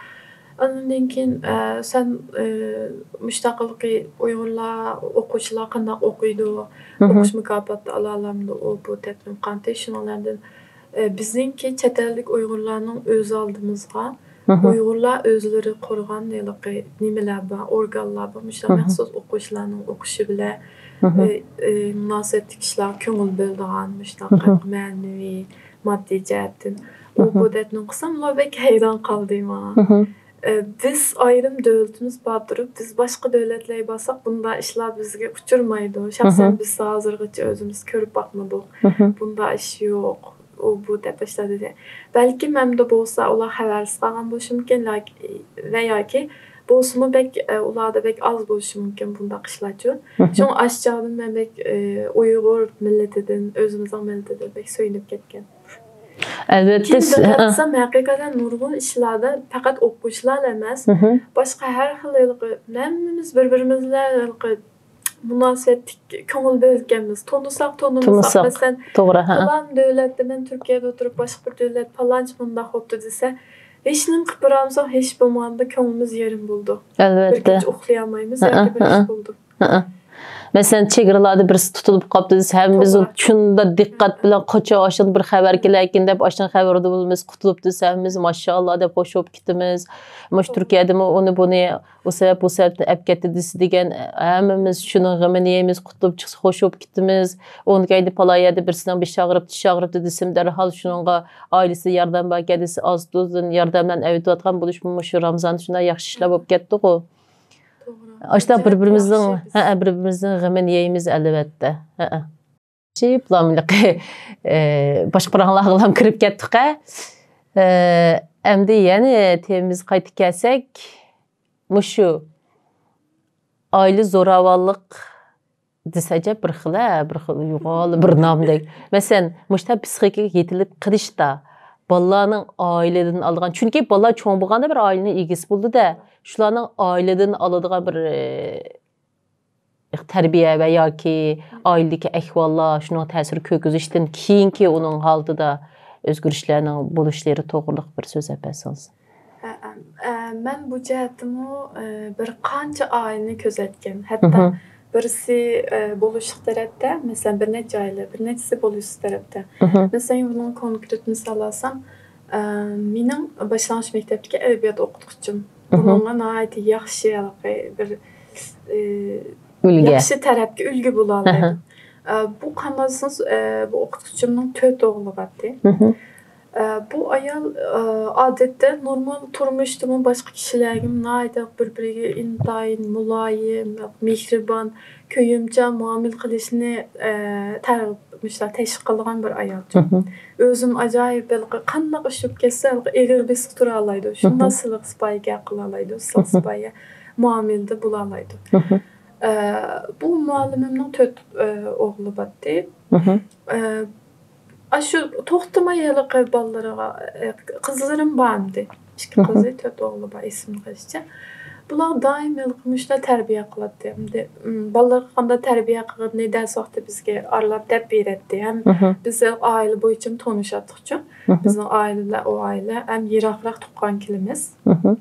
ئاندىن كېيىن، ئە، سەن، ئە، مۇشتاقلىقى ئۇيغۇرلار، ئوقۇغۇچىلار قانداق ئوقۇيدۇ، ئوقۇش مۇكاپاتى ئالالامدۇ، ئۇ بۇ دەپ نېمە قانتى، شۇنىڭلاردىن، ئە، بىزنىڭكى چەت ئەللىك ئۇيغۇرلارنىڭ ئۆز ئالدىمىزغا ئۇيغۇرلار ئۆزلىرى قۇرغان ھېلىقى نېمىلەر بار، ئورگانلار بار، مۇشۇنداق مەخسۇس ئوقۇغۇچىلارنىڭ ئوقۇشى بىلەن، ئە، ئە، مۇناسىۋەتلىك ئىشلارغا كۆڭۈل بۆلىدىغان مۇشۇنداق مەنىۋى، ماددىي جەھەتتىن. ئۇ بۇ دەپنى ئوقۇسام، ئۇلار بەك ھەيران قالدى ماڭا. ئە، بىز ئايرىم دۆلىتىمىز بار تۇرۇپ، بىز باشقا دۆلەتلەرگە بارساق، بۇنداق ئىشلار بىزگە ئۇچرىمايدۇ. شەخسەن بىز ھازىرغىچە ئۆزىمىز كۆرۈپ باقمىدۇق. بۇنداق ئىش يوق. ئۇ بۇ دەپ باشلاپ دېدى. بەلكىم ئەمدى بولسا ئۇلار خەۋەرسىز قالغان بولۇشى مۇمكىن، لاك-، ۋە ياكى بولسىمۇ بەك، ئە، ئۇلاردا بەك ئاز بولۇشى مۇمكىن بۇنداق ئىشلارچۇ. شۇڭا ئاشۇ چاغدىن مەن بەك، ئە، ئۇيغۇر مىللىتىدىن، ئۆزىمىزنىڭ مىللىتىدىن بەك سۆيۈنۈپ كەتكەن. ئەلۋەتتە، كېيىن دىققەت قىلسام، ھەقىقەتەن نۇرغۇن ئىشلاردا پەقەت ئوقۇغۇچىلار ئەمەس، باشقا ھەر خىل ھېلىقى ھەممىمىز بىر-بىرىمىز بىلەن ھېلىقى مۇناسىۋەتلىك كۆڭۈل بۆلگەنمىز. تونۇساق، تونۇمىساق، مەسىلەن، توغرا، ھە. پالان دۆلەتتە مەن تۈركىيەدە ئولتۇرۇپ، باشقا بىر دۆلەت پالانچە مۇنداق بوپتۇ دېسە، ھېچنېمە قىلىپ بېرەلمىساق، ھېچ بولمىغاندا كۆڭلىمىز يېرىم بولىدۇ. ئەلۋەتتە. بىر كېچە ئۇخلىيالمايمىز ياكى بىر ئىش بولىدۇ. مەسىلەن، چېگرىلاردا بىرسى تۇتۇلۇپ قاپتۇ دېسە، ھەممىمىز شۇنداق دىققەت بىلەن، قاچان ئاشۇندىن بىر خەۋەر كېلەركىن دەپ، ئاشۇندىن خەۋەردار بولىمىز، قۇتۇلۇپتۇ دېسە، ھەممىمىز ماشائاللا دەپ خوش بولۇپ كېتىمىز. مۇشۇ تۈركىيەدىمۇ ئۇنى بۇنى ئۇ سەۋەب، بۇ سەۋەبتىن ئەپ كەتتى دېسە دېگەن، ھەممىمىز شۇنىڭ غېمىنى يەيمىز، قۇتۇلۇپ چىقسا خوش بولۇپ كېتىمىز. ئۇنىڭ كەينىدە پالايەدە بىرسىنىڭ بېشى ئاغرىپتۇ، چىشى ئاغرىپتۇ دېسىم، دەرھال شۇنىڭغا ئائىلىسىدە ياردەم باركەن دېسە، ئاز توزدىن ياردەملەرنى ئەۋېتىۋاتقان بولۇشمۇ مۇشۇ رامزاندا شۇنداق ياخشى ئىشلار بولۇپ كەتتىغۇ. ئاشۇنداق بىر-بىرىمىزنىڭ، ياخشى بىز. ھەئە، بىر-بىرىمىزنىڭ غېمىنى يەيمىز، ئەلۋەتتە. ھەئە. شىپلاملىقى، ئە، باشقا پاراڭلارغىلا كىرىپ كەتتۇق-ھە. ئە، ئەمدى يەنە تېمىمىزغا قايتىپ كەلسەك، مۇشۇ ئائىلە زوراۋانلىق دېسە ئەجەب بىر خىل، ھە، بىر خىل يوغان بىر نامدەك. مەسىلەن، مۇشۇنداق پسىخىكىغا يېتىلىپ قېلىشتا، بالىلارنىڭ ئائىلىدىن ئالىدىغان، چۈنكى بالىلار چوڭ بولغاندا بىر ئائىلىنىڭ ئىگىسى بولىدۇ-دە، شۇلارنىڭ ئائىلىدىن ئالىدىغان بىر، ئە، تەربىيە ۋە ياكى ئائىلىدىكى ئەھۋاللار، شۇنىڭ تەسىرى كۆرگۈزۈشتىن كېيىنكى ئۇنىڭ ھالىتىدە ئۆزگىرىشلەرنىڭ بولۇشلىرى توغرىلىق بىر سۆزلەپ بەرسىڭىز. ھە، ئە، مەن بۇ جەھەتتىمۇ، ئە، بىر قانچە ئائىلىنى كۆزەتكەن. ھەتتا مھم. بىرسى، ئە، بولۇشلۇق تەرەپتە، مەسىلەن، بىر نەچچە ئائىلە، بىر نەچچىسى بولۇشلۇق تەرەپتە. مھم. مەسىلەن، بۇنىڭ كونكرېت مىسال ئالسام، ئە، مېنىڭ باشلانغۇچ مەكتەپتىكى ئەدەبىيات ئوقۇتقۇچىم. مھم. بۇنىڭغا ناھايىتى ياخشى ھېلىقى بىر، ئە، ئۈلگە. ياخشى تەرەپكە ئۈلگە بولالايدۇ. ئەھە. ئە، بۇ قانداق دېسىڭىز، ئە، بۇ ئوقۇتقۇچىمنىڭ تۆت ئوغلى بارتى. مھم. ئە، بۇ ئايال، ئە، ئادەتتە نورمال تۇرمۇشتىمۇ باشقا كىشىلەرگىمۇ ناھايىتى بىر-بىرىگە ئىنتايىن مۇلايىم، مېھرىبان، كۆيۈمچان مۇئامىلە قىلىشنى، ئە، تەر-، مۇشۇنداق تەشۋىق قىلىدىغان بىر ئايالچۇ. مھم. ئۆزىمۇ ئاجايىپ ھېلىقى قانداق ئىش بولۇپ كەتسە، ھېلىقى ئېغىر بېسىپ تۇرالايدۇ. شۇنداق مھم. سىلىق سىپايى گەپ قىلالايدۇ، سىلىق مھم. سىپايى مۇئامىلىدە بولالايدۇ. مھم. ئە، بۇ مۇئەللىمىمنىڭ تۆت، ئە، ئوغلى بارتى. مھم. ئە، ئاشۇ توختىماي ھېلىقى بالىلىرىغا، ئە، قىزلىرىم بار ئەمدى. ئىككى مھم. قىزى، تۆت ئوغلى بار، ئېسىمدە قېلىشىچە. بۇلار دائىم ھېلىقى مۇشۇنداق تەربىيە قىلاتتى. ئەمدى، ئىم، بالىلارغا قانداق تەربىيە قىلغىنىنى دەرس ۋاقتى بىزگە ئارىلاپ دەپ بېرەتتى. ھەم مھم. بىز ھېلىقى ئائىلە بويىچە تونۇشاتتۇقچۇ. مھم. بىزنىڭ ئائىلىلەر ئۇ ئائىلە، ھەم يىراقراق تۇغقان كېلىمىز. مھم.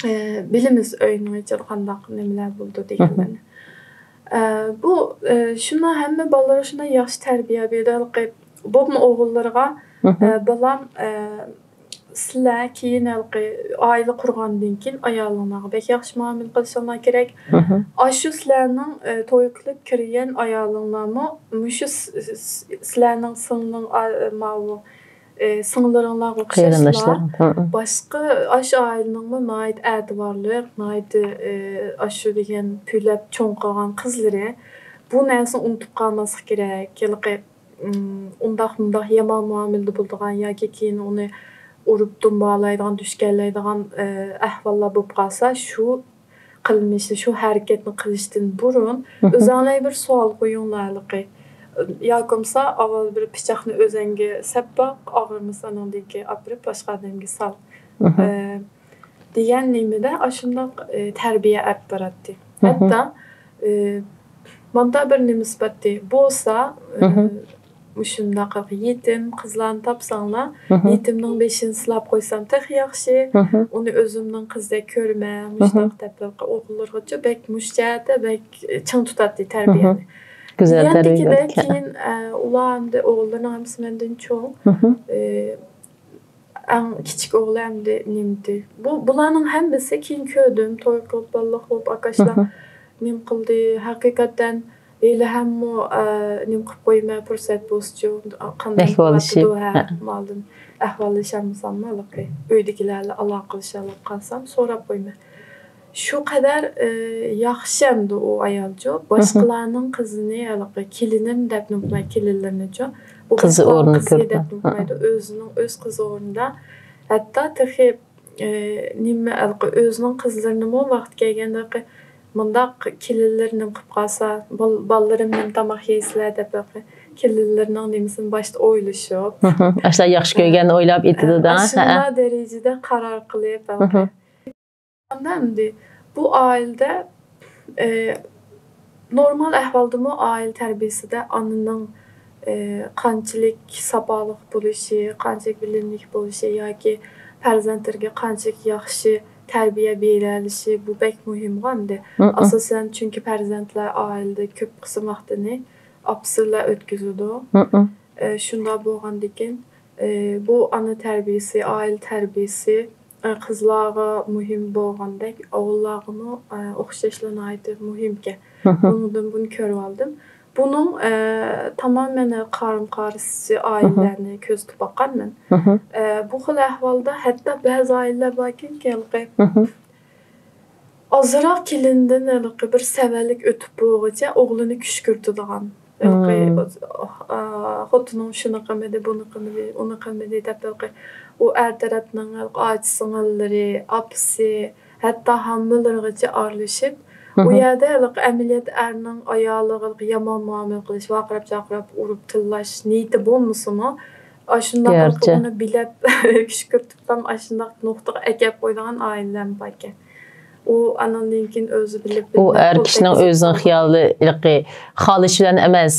ئە، بىلىمىز ئۆينىڭ ئىچىدە قانداق نېمىلەر بولىدۇ دېگەنلەرنى. مھم. ئە، بۇ، ئە، شۇنداق ھەممە بالىلارغا شۇنداق ياخشى تەربىيە بېرىدۇ. ھېلىقى بولۇپمۇ ئوغۇللىرىغا، مھم. ئە، بالام، ئە، سىلەر كېيىن ھېلىقى ئائىلە قۇرغاندىن كېيىن ئايالىڭلارغا بەك ياخشى مۇئامىلە قىلىشىڭلار كېرەك. مھم. ئاشۇ سىلەرنىڭ، ئە، توي قىلىپ كىرگەن ئايالىڭلارمۇ مۇشۇ س-، س-، سىلەرنىڭ سىڭلىڭ-، ئا-، ماۋۇ، ئە، سىڭلىرىڭلارغا ئوخشاشلا قېرىنداشلىرىڭ. ھە، ھە. باشقا ئاشۇ ئائىلىنىڭمۇ ناھايىتى ئەتىۋارلىق، ناھايىتى، ئە، ئاشۇ دېگەن پۈۋلەپ چوڭ قىلغان قىزلىرى بۇ نەرسىنى ئۇنتۇپ قالماسلىق كېرەك. ھېلىقى، ئىم، ئۇنداق مۇنداق يامان مۇئامىلىدە بولىدىغان ياكى كېيىن ئۇنى ئۇرۇپ دۇمبالايدىغان، دۈشكەنلەيدىغان، ئە، ئەھۋاللار بولۇپ قالسا، شۇ قىلمىشنى، شۇ ھەرىكەتنى قىلىشتىن بۇرۇن مھم. ئۆزۈڭلار بىر سوئال قويۇڭلار ھېلىقى. ياكى بولمىسا ئاۋۋال بىر پىچاقنى ئۆزۈڭگە سەپ باق، ئاغرىمىسا ئانىڭدىن كېيىن ئاپىرىپ باشقا ئادەمگە سال. مھم. ئە، دېگەن نېمىدە ئاشۇنداق، ئە، تەربىيە ئەپ باراتتى. مھم. ھەتتا، ئە، ماندا بىر نېمىسى بارتتى. بولسا، ئە، مھم. مۇشۇنداق يېتىم قىزلارنى تاپساڭلار، مھم. يېتىمنىڭ بېشىنى سىلاپ قويسام تېخى ياخشى. مھم. ئۇنى ئۆزۈمنىڭ قىزىدەك كۆرمە، مۇشۇنداق مھم. دەپ ھېلىقى ئوغۇللىرىغىچۇ بەك مۇشۇ جەھەتتە بەك چىڭ تۇتاتتى تەربىيەنى. مھم. گۈزەل تەربىيە دېگەندىكىدە بەرگەن. كېيىن، ئە، ئۇلار ئەمدى ئوغۇللىرىنىڭ ھەممىسى مەندىن چوڭ. مھم. ئە، ئەڭ كىچىك ئوغلى ئەمدى نېمىدى. بۇ، بۇلارنىڭ ھەممىسى كېيىن كۆردۈم. توي قىلىپ بالىلىق بولۇپ ئاكاشلار مھم. نېمە قىلدى. ھەقىقەتەن ھېلىھەممۇ، ئە، نېمە قىلىپ قويىمەن، پۇرسەت بولسىچۇ، قانداق ئەھۋاللىشىپ، بولۇۋاتىدۇ، ھە، ھە. مالدىن ئەھۋاللىشالمىسام ھېلىقى ئۆيدىكىلەر بىلەن ئالاقىلىشالماي قالسام سوراپ قويىمەن. شۇ قەدەر، ئە، ياخشى ئەمدى ئۇ ئايالچۇ. مھم. باشقىلارنىڭ قىزىنى ھېلىقى كېلىنىم دەپمۇ ئۇقمايدۇ، كېلىنلىرىنىچۇ. بۇ قىزى باشقىلارنىڭ ئورنىنى قىزى كۆرۈپ. دەپمۇ ئۇقمايدۇ. مھم. ئۆزىنىڭ ئۆز قىزى ئورنىدا. ھەتتا تېخى ئى، نېمە، ھېلىقى ئۆزىنىڭ قىزلىرىنىمۇ ۋاقتى كەلگەندە، مۇنداق كېلىنلىرى نېمە قىلىپ قالسا، بال-، بالىلىرىم نېمە تاماق يەيسىلەر دەپ، ھېلىقى كېلىنلىرىنىڭ نېمىسىنى باشتا ئويلىشىپ. مھم. ئاشۇنداق ياخشى كۆرگەننى ئويلاپ ئېيتىدۇ-دە. ئاشۇنداق دەرىجىدە قارار قىلىپ، ھېلىقى. مھم. ئەمدى بۇ ئائىلىدە، ئى، نورمال ئەھۋالدىمۇ ئائىلە تەربىيەسىدە ئانىنىڭ، ئى، قانچىلىك ساپالىق بولۇشى، قانچىلىك بىلىملىك بولۇشى ياكى پەرزەنتلىرىگە قانچىلىك ياخشى تەربىيە بېرەلىشى، بۇ بەك مۇھىمغۇ ئەمدى. مم، مم. ئاساسەن، چۈنكى پەرزەنتلەر ئائىلىدە كۆپ قىسىم ۋاقتىنى ئاپىسى بىلەن ئۆتكۈزىدۇ. مم، مم. ئى، شۇنداق بولغاندىكىن، ئى، بۇ ئانا تەربىيەسى، ئائىلە تەربىيەسى، ئى، قىزلارغا مۇھىم بولغاندەك، ئوغۇللارغىمۇ، ئى، ئوخشاشلا ناھايىتى مۇھىمكەن. مم، مم. بۇنىڭدىن بۇنى كۆرۈۋالدىم. بۇنىڭ، ئە، تامامەن قارىمۇقارىسى ئائىلىلەرنى كۆزىتىپ باققان مەن. مم. ئە، بۇ خىل ئەھۋالدا ھەتتا بەزى ئائىلىلەر باركەنكى، ھېلىقى مم. ئازراق كېلىندىن ھېلىقى بىر سەۋەنلىك ئۆتۈپ بولغۇچە ئوغلىنى كۈشكۈرتىدىغان. ھېلىقى، مم. ئا، خوتۇنۇم شۇنى قىلمىدى، بۇنى قىلمىدى، ئۇنى قىلمىدى دەپ ھېلىقى ئۇ ئەر تەرەپنىڭ ھېلىقى ئاچا-سىڭىللىرى، ئاپىسى، ھەتتا ھاممىلىرىغىچە ئارىلىشىپ، ئۇ مم. يەردە ھېلىقى ئەمەلىيەتتە ئەرنىڭ ئايالىغا ھېلىقى يامان مۇئامىلە قىلىش، ۋارقىراپ-چارقىراپ، ئۇرۇپ تىللاش نىيىتى بولمىسىمۇ، ئاشۇنداق گەرچە. ئۇنى بىلەپ كۈشكۈرتۈپلا ئاشۇنداق نۇقتىغا ئەكەپ قويىدىغان ئائىلىلەرمۇ باركەن. ئۇ ئاناندىن كېيىن ئۆزى بىلىپ ئۇ بىلمەي ئەر قول كىشىنىڭ تەگكۈزۈپ ئۆزىنىڭ قالغان. خىيالى، ھېلىقى خالىشى بىلەن ئەمەس،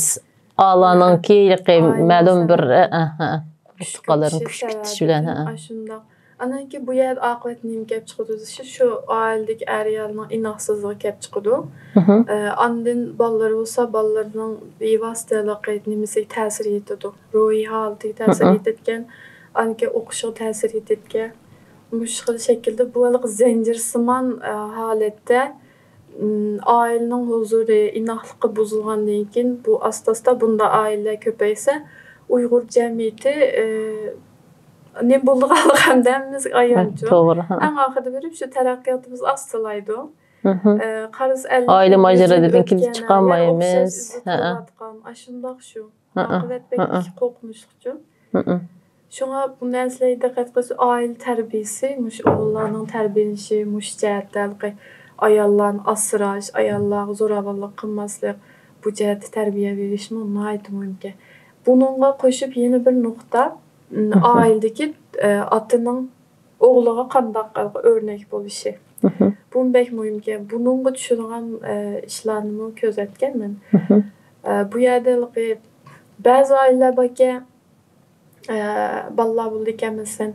ئالانىڭكى ھېلىقى ئائىلە مەلۇم بىر، سەۋەبى. ئە، ئە، ئە، ئۇتۇقلارنى كۈشكۈرتۈشى كۈشكۈرتۈشى بىلەن، سەۋەبىدىن ئە. ئاشۇنداق. ئانان كېيىن بۇ يەردە ئاقىۋەت نېمە كەپ چىقىدۇ دېسە، شۇ ئائىلىدىكى ئەر-ئايالنىڭ ئىناقسىزلىقى كەپ چىقىدۇ. مھم. ئە، ئاندىن بالىلىرى بولسا، بالىلىرىنىڭ بىۋاسىتە ھېلىقى نېمىسىگە تەسىر يېتىدۇ. روھىي ھالىتىگە تەسىر مھم. يېتىدىكەن. ئاندىن كېيىن ئوقۇشىغا تەسىر يېتىدىكەن. مۇشۇ خىل شەكىلدە بۇ ھېلىقى زەنجىرسىمان، ئە، ھالەتتە، ئىم، ئائىلىنىڭ ھۇزۇرى، ئىناقلىقى بۇزۇلغاندىن كېيىن، بۇ ئاستا-ئاستا بۇنداق ئائىلىلەر كۆپەيسە، ئۇيغۇر جەمئىيىتى، ئە، نېمە بولىدىغانلىقى ھەمدە ھەممىمىزگە ئايانچۇ. ھە، توغرا، ھە. ئەڭ ئاخىرىدا بېرىپ شۇ تەرەققىياتىمىز ئاستىلايدۇ. مھم. ئە، قارىسا ئەللىك ئائىلە يىل، يۈز يىل ماجىرىلىرىدىن ئۆتكەن، كېلىپ ھە، چىقالمايمىز. ئوخشاش ئىزدا ھە، ھە. تۇرۇۋاتقان. ئاشۇنداق شۇ. ھە، ھە. ئاقىۋەت بەك ھە، ھە. قورقۇنچلۇقچۇ. ھە، ھە. شۇڭا بۇ نەرسىلەرگە دىققەت قىلسا، ئائىلە تەربىيىسى، مۇشۇ ئوغۇللارنىڭ تەربىيەلىنىشى، مۇشۇ جەھەتتە ھېلىقى ئاياللارنى ئاسراش، ئاياللارغا زوراۋانلىق قىلماسلىق، بۇ جەھەتتە تەربىيە بېرىشمۇ ناھايىتى مۇھىمكەن. بۇنىڭغا قوشۇپ يەنە بىر نۇقتا، م، مھم. ئائىلىدىكى، ئە، ئاتىنىڭ ئوغلىغا قانداق ئۆرنەك بولۇشى. مھم. بۇمۇ بەك مۇھىمكەن. بۇنىڭغا چۈشىدىغان، ئە، ئىشلارنىمۇ كۆزەتكەنمەن. مھم. ئە، بۇ يەردە ھېلىقى بەزى ئائىلىلەر باركەن، ئە، بالىلار بولىدىكەن، مەسىلەن،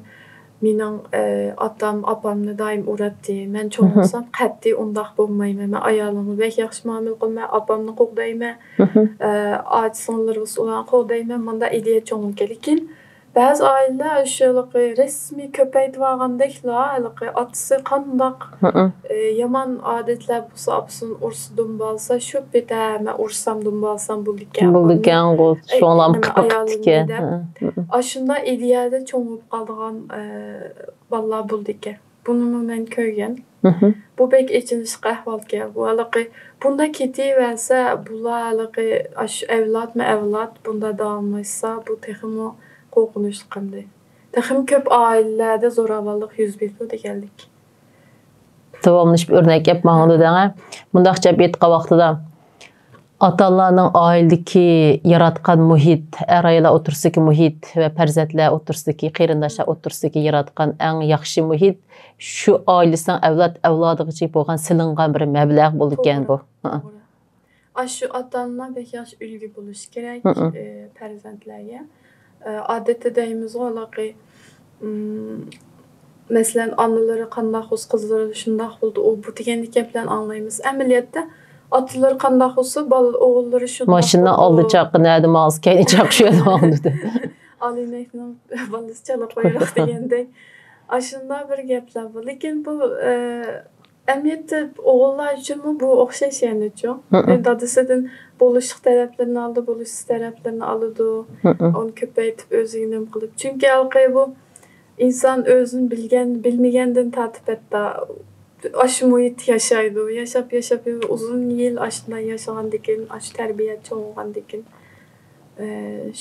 مېنىڭ، ئە، ئاتام ئاپامنى دائىم ئۇراتتى. مەن چوڭ مھم. بولسام قەتئىي ئۇنداق بولمايمەن. مەن ئايالىمغا بەك ياخشى مۇئامىلە قىلىمەن، ئاپامنى قوغدايمەن، مھم. ئە، ئاچا-سىڭىللىرى بولسا ئۇلارنى قوغدايمەن. مۇنداق ئىدىيە چوڭ بولغان. لېكىن بەزى ئائىلىلەر شۇ ھېلىقى رەسمىي كۆپەيتىۋالغاندەكلا، ھېلىقى ئاتىسى قانداق، مھم. ئە، يامان ئادەتلەر بولسا، ئاپىسىنى ئۇرسا، دۇمبالىسا، شۇ پېتى، ھە، مەن ئۇرسام، دۇمبالىسام بولىدىكەن. بولىدىكەنغۇ، ئەي، شۇڭلارمۇ نېمە، قىپا ئايالىمنى قىپتىكەن. دەپ، ھە، ھە. ئاشۇنداق ئىدىيەدە چوڭ بولۇپ قالىدىغان، ئە، بالىلار بولىدىكەن. بۇنىمۇ مەن كۆرگەن. مھم. بۇ بەك ئېچىنىشلىق ئەھۋالكەن. بۇ ھېلىقى بۇنداق كېتىۋەرسە، بۇلار ھېلىقى ئاشۇ ئەۋلادمۇ ئەۋلاد بۇنداق داۋاملاشسا، بۇ تېخىمۇ قورقۇنچلۇق ئەمدى. تېخىمۇ كۆپ ئائىلىلەردە زوراۋانلىق يۈز بېرىدۇ دېگەنلىك. داۋاملىشىپ ئۆرنەك ئېلىپ ماڭىدۇ دەڭە. مۇنداقچە ئېيتقان ۋاقتىدا، ئاتا-ئانىلارنىڭ ئائىلىدىكى ياراتقان مۇھىت، ئەر-ئاياللار ئوتتۇرىسىدىكى مۇھىت ۋە پەرزەنتلەر ئوتتۇرىسىدىكى، قېرىنداشلار ئوتتۇرىسىدىكى ياراتقان ئەڭ ياخشى مۇھىت، شۇ ئائىلىسىنىڭ ئەۋلاد ئەۋلادىغىچە بولغان سېلىنغان بىر مەبلەغ بولىدىكەن توغرا، بۇ. ھە. توغرا. ئاشۇ ئاتا-ئانىلار بەك ياخشى ئۈلگە بولۇشى كېرەك، مم. ئە، پەرزەنتلەرگە. ئە، ئادەتتە دەيمىزغۇ، ھېلىقى، ئىم، مەسىلەن، ئانىلىرى قانداق بولسا، قىزلىرى شۇنداق بولىدۇ، ئۇ، بۇ دېگەندەك گەپلەرنى ئاڭلايمىز. ئەمەلىيەتتە، ئاتىلىرى قانداق بولسا، بالا-، ئوغۇللىرى شۇنداق ماشىنا بولىدۇ. ئالدى چاققا نەدە ماڭسا، كەينى چاققا شۇ يەردە ماڭىدۇ. ئالىينەكنىڭ بالىسى چالا قۇيرۇق دېگەندەك. ئاشۇنداق بىر گەپلەر بار. لېكىن بۇ، ئە، ئەمەلىيەتتە ئوغۇللار ئۈچۈنمۇ بۇ ئوخشاش يەنىچۇ. مم. دادىسىدىن بولۇشلۇق تەرەپلىرىنى ئالىدۇ، بولۇشسىز تەرەپلىرىنى ئالىدۇ. مم. ئۇنى كۆپەيتىپ ئۆزىگە نېمە قىلىپ. چۈنكى ھېلىقى بۇ ئىنسان ئۆزىنى بىلگەن، بىلمىگەندىن تارتىپ ھەتتا ئاشۇ مۇھىتتا ياشايدۇ. ياشاپ، ياشاپ، ئۇزۇن يىل ئاشۇنداق ياشىغاندىكىن، ئاشۇ تەربىيە چوڭ بولغاندىكىن، ئە،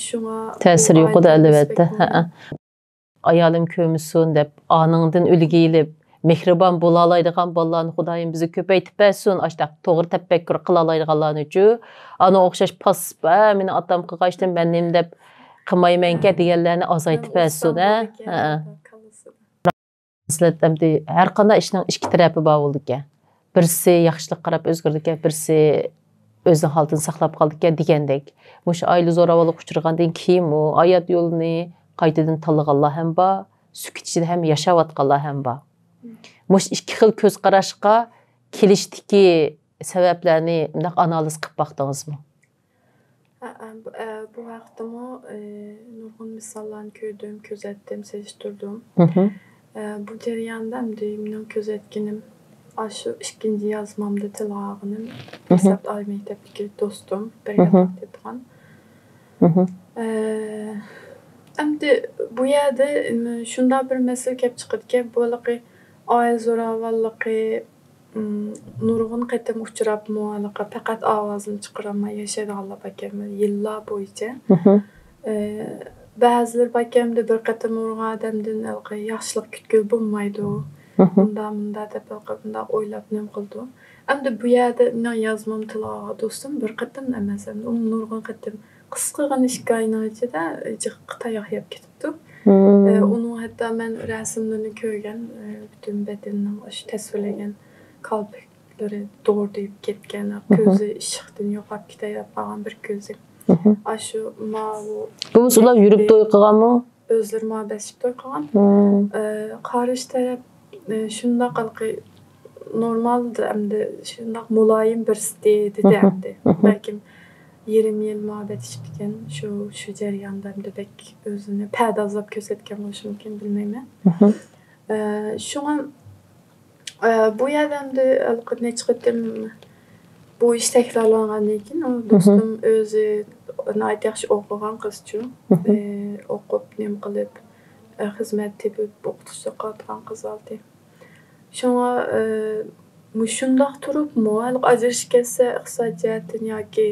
شۇڭا تەسىرى بۇ يوقىدۇ، ئائىلىدە ئەلۋەتتە. بەك مۇھىم. ھەئە. ئايالىم كۆرمىسۇن دەپ، ئانىڭدىن ئۈلگە ئېلىپ، مېھرىبان بولالايدىغان بالىلارنى خۇدايىم بىزگە كۆپەيتىپ بەرسۇن، ئاشۇنداق توغرا تەپەككۇر قىلالايدىغانلارنىچۇ. ئانا ئوخشاش پاسسىپ، ھە، مېنىڭ ئاتام قىلغاچتىن مەن نېمە دەپ قىلمايمەنكەن دېگەنلەرنى ئازايتىپ بەرسۇن، ھە. ھە. مەسىلەن، ئەمدى ھەر قانداق ئىشنىڭ ئىككى تەرەپى بار بولىدىكەن. بىرسى ياخشىلىققا قاراپ ئۆزگىرىدىكەن، بىرسى ئۆزىنىڭ ھالىتىنى ساقلاپ قالىدىكەن دېگەندەك. مۇشۇ ئائىلە زوراۋانلىققا ئۇچرىغاندىن كېيىنمۇ ھايات يولىنى قايتىدىن تاللىغانلار ھەم بار، سۈكۈت ئىچىدە ھەم ياشاۋاتقانلار ھەم بار. مۇشۇ ئىككى خىل كۆز قاراشقا كېلىشتىكى سەۋەبلەرنى مۇنداق ئانالىز قىلىپ باقتىڭىزمۇ؟ ھەئە، بۇ، ئە، بۇ ھەقتىمۇ، ئە، نۇرغۇن مىساللارنى كۆردۈم، كۆزەتتىم، سېلىشتۇردۇم. مھم. ئە، بۇ جەرياندا ئەمدى مېنىڭ كۆزەتكىنىم، ئاشۇ ئىككىنچى يازمامدا تىلغا ئالغىنىم، مھم. دەسلەپتە ئالىي مەكتەپتىكى دوستۇم، بىرگە مھم. تارتىدىغان. مھم. ئە، ئەمدى بۇ يەردە، ئىم، شۇنداق بىر مەسىلە كەپ چىقىدىكەن، بۇ ھېلىقى ئائىلە زوراۋانلىقى، ئىم، نۇرغۇن قېتىم ئۇچراپمۇ، ھېلىقى پەقەت ئاۋازىنى چىقىرالماي ياشايدىغانلار باركەن، يىللار بويىچە. مھم. ئى، بەزىلىرى باركەن، بىر قېتىم ئۇرغان ئادەمدىن ھېلىقى ياخشىلىق كۈتكىلى بولمايدۇ. مھم. مۇنداق، مۇنداق دەپ، ھېلىقى مۇنداق ئويلاپ نېمە قىلىدۇ. ئەمدى بۇ يەردە مېنىڭ يازمامنى تىلغا ئالغان دوستۇم بىر قېتىم ئەمەس، ئەمدى ئۇ نۇرغۇن قېتىم قىسقىغىنە ئىككى ئاينىڭ ئىچىدە جىققا تاياق يەپ كېتىپتۇ. مم. ئى، ئۇنىڭ ھەتتا مەن رەسىملىرىنى كۆرگەن، ئى، پۈتۈن بەدىنىنىڭ ئاشۇ تەسۋىرلىگەن كالپۇكلىرى دورىيىپ كەتكەن، مھم. كۆزى ئىششىقتىن يوقاپ كېتەي دەپ قالغان بىر كۆزى. مھم. ئاشۇ ماۋۇ بولمىسا ئۇلار يۈرۈپ توي قىلغانمۇ؟ ئۆزلىرى ماڭا بېسىپ توي قىلغان. مم. ئى، قارشى تەرەپ، ئى، شۇنداق ھېلىقى نورمال ئەمدى شۇنداق مۇلايىم بىرسى دېدى مھم. ئەمدى. مھم. بەلكىم يېرىم يىل مۇھەببەت ئىچىپتىكەن. شۇ، شۇ جەرياندا ئەمدى بەك ئۆزىنى پەدازلاپ كۆرسەتكەن بولۇشى مۇمكىن، بىلمەيمەن. مھم. ئى، شۇڭا، ئى، بۇ يەردە ئەمدى ھېلىقى نەچچە قېتىم بۇ ئىش تەكرارلانغاندىن كېيىن، ئۇ مھم. دوستۇم ئۆزى ناھايىتى ياخشى ئوقۇغان قىزچۇ. مھم. ئى، ئوقۇپ، نېمە قىلىپ، ئى، خىزمەت تېپىپ، ئوقۇتقۇچىلىق قىلىۋاتقان قىز ئالدى. شۇڭا، ئى، مۇشۇنداق تۇرۇپمۇ، ھېلىقى ئاجرىشىپ كەتسە ئىقتىساد جەھەتتىن ياكى،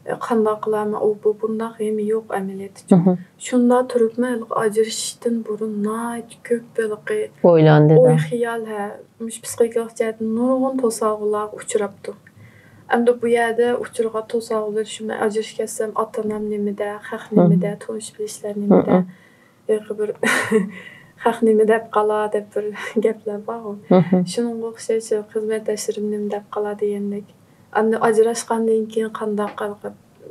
ئى، قانداق قىلارمەن، ئۇ، بۇ، بۇنداق ھېمى يوق ئەمەلىيەتتىچۇ. مھم. شۇنداق تۇرۇپمۇ، ھېلىقى ئاجرىشىشتىن بۇرۇن ناھايىتى كۆپ ھېلىقى ئويلاندى-دە. ئوي خىيال، ھە، مۇشۇ پسىخىكىلىق جەھەتتىن نۇرغۇن توسالغۇلارغا ئۇچراپتۇ. ئەمدى بۇ يەردە ئۇچرىغان توسالغۇلار شۇ، مەن ئاجرىشىپ كەتسەم، ئاتا-ئانام نېمىدە، خەق نېمىدە، مھم. تونۇش-بىلىشلەر نېمىدە، مھم. ھېلىقى بىر خەق نېمە دەپ قالا دەپ بىر گەپلەر بارغۇ. مھم. شۇنىڭغا ئوخشاش خىزمەتداشلىرىم نېمە دەپ قالا دېگەندەك. ئاندىن ئاجراشقاندىن كېيىن قانداق قىلىپ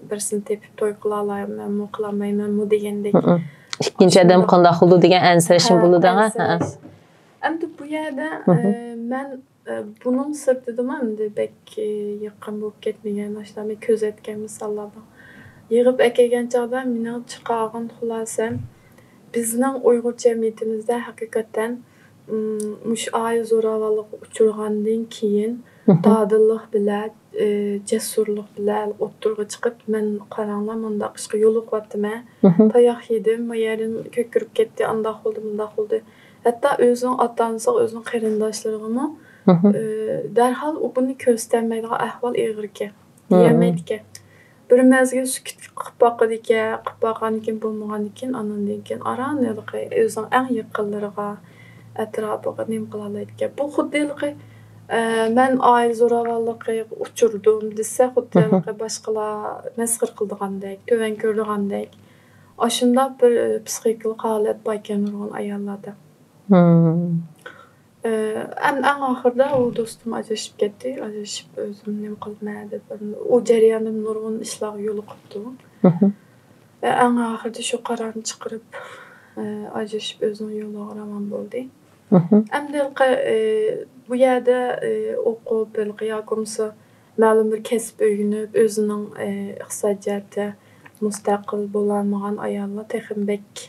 بىرسىنى تېپىپ توي قىلالايمەنمۇ، قىلالمايمەنمۇ دېگەندەك. مھم. ئىككىنچى ئادەم شۇنداق. قانداق قىلىدۇ دېگەن ئەنسىرەشمۇ ھە، بولىدۇ، ھە؟ ئەنسىرەش. ھە. ئەمدى بۇ يەردە، مھم. ئە، مەن، ئە، بۇنىڭ سىرتىدىمۇ ئەمدى بەك، ئە، يېقىن بولۇپ كەتمىگەن، ئاشۇنداق مەن كۆزەتكەن مىساللار بار. يىغىپ ئەكەلگەن چاغدا مېنىڭ چىقارغان خۇلاسەم، بىزنىڭ ئۇيغۇر جەمئىيىتىمىزدە ھەقىقەتەن، ئىم، مۇشۇ ئائىلە زوراۋانلىقىغا ئۇچرىغاندىن كېيىن مھم. دادىللىق بىلەن، ئى، جەسۇرلۇق بىلەن ئوتتۇرىغا چىقىپ، مەن قاراڭلار مۇنداق ئىشقا يولۇقۇۋاتىمەن. مھم. تاياق يېدىم، ما يەرىم كۆكىرىپ كەتتى، ئانداق بولدى، مۇنداق بولدى. ھەتتا ئۆزىنىڭ ئاتا-ئانىسىغا، ئۆزىنىڭ قېرىنداشلىرىغىمۇ، مھم. ئى، دەرھال ئۇ بۇنى كۆرسىتەلمەيدىغان ئەھۋال ئېغىركەن، مھم. دېيەلمەيدىكەن. بىر مەزگىل سۈكۈت قىلىپ باقىدىكەن، قىلىپ باققاندىكىن بولمىغاندىكىن، ئانىڭدىن كېيىن ئاران ھېلىقى ئۆزىنىڭ ئەڭ يېقىنلىرىغا، ئەتراپىغا نېمە قىلالايدىكەن. بۇ خۇددى ھېلىقى، ئە، مەن ئائىلە زوراۋانلىقىغا ئۇچرىدىم دېسە، خۇددى مھم. ھېلىقى باشقىلار مەسخىرە قىلىدىغاندەك، تۆۋەن كۆرىدىغاندەك. ئاشۇنداق بىر، ئە، پسىخىكىلىق ھالەت باركەن نۇرغۇن ئاياللاردا. مھم. ئە، ئەم-، ئەڭ ئاخىرىدا ئۇ دوستۇم ئاجرىشىپ كەتتى. ئاجرىشىپ ئۆزۈم نېمە قىلىمەن دەپ، ئۇ جەرياندا نۇرغۇن ئىشلارغا يولۇقۇپتۇ. مھم. ئە، ئەڭ ئاخىرىدا شۇ قارارنى چىقىرىپ، ئە، ئاجرىشىپ ئۆزىنىڭ يولىغا راۋان بولدى. مھم. ئەمدى ھېلىقى، ئە، بۇ يەردە، ئە، ئوقۇپ، ھېلىقى ياكى بولمىسا مەلۇم بىر كەسىپ ئۆگىنىپ، ئۆزىنىڭ، ئە، ئىقتىساد جەھەتتە مۇستەقىل بولالمىغان ئاياللار تېخىمۇ بەك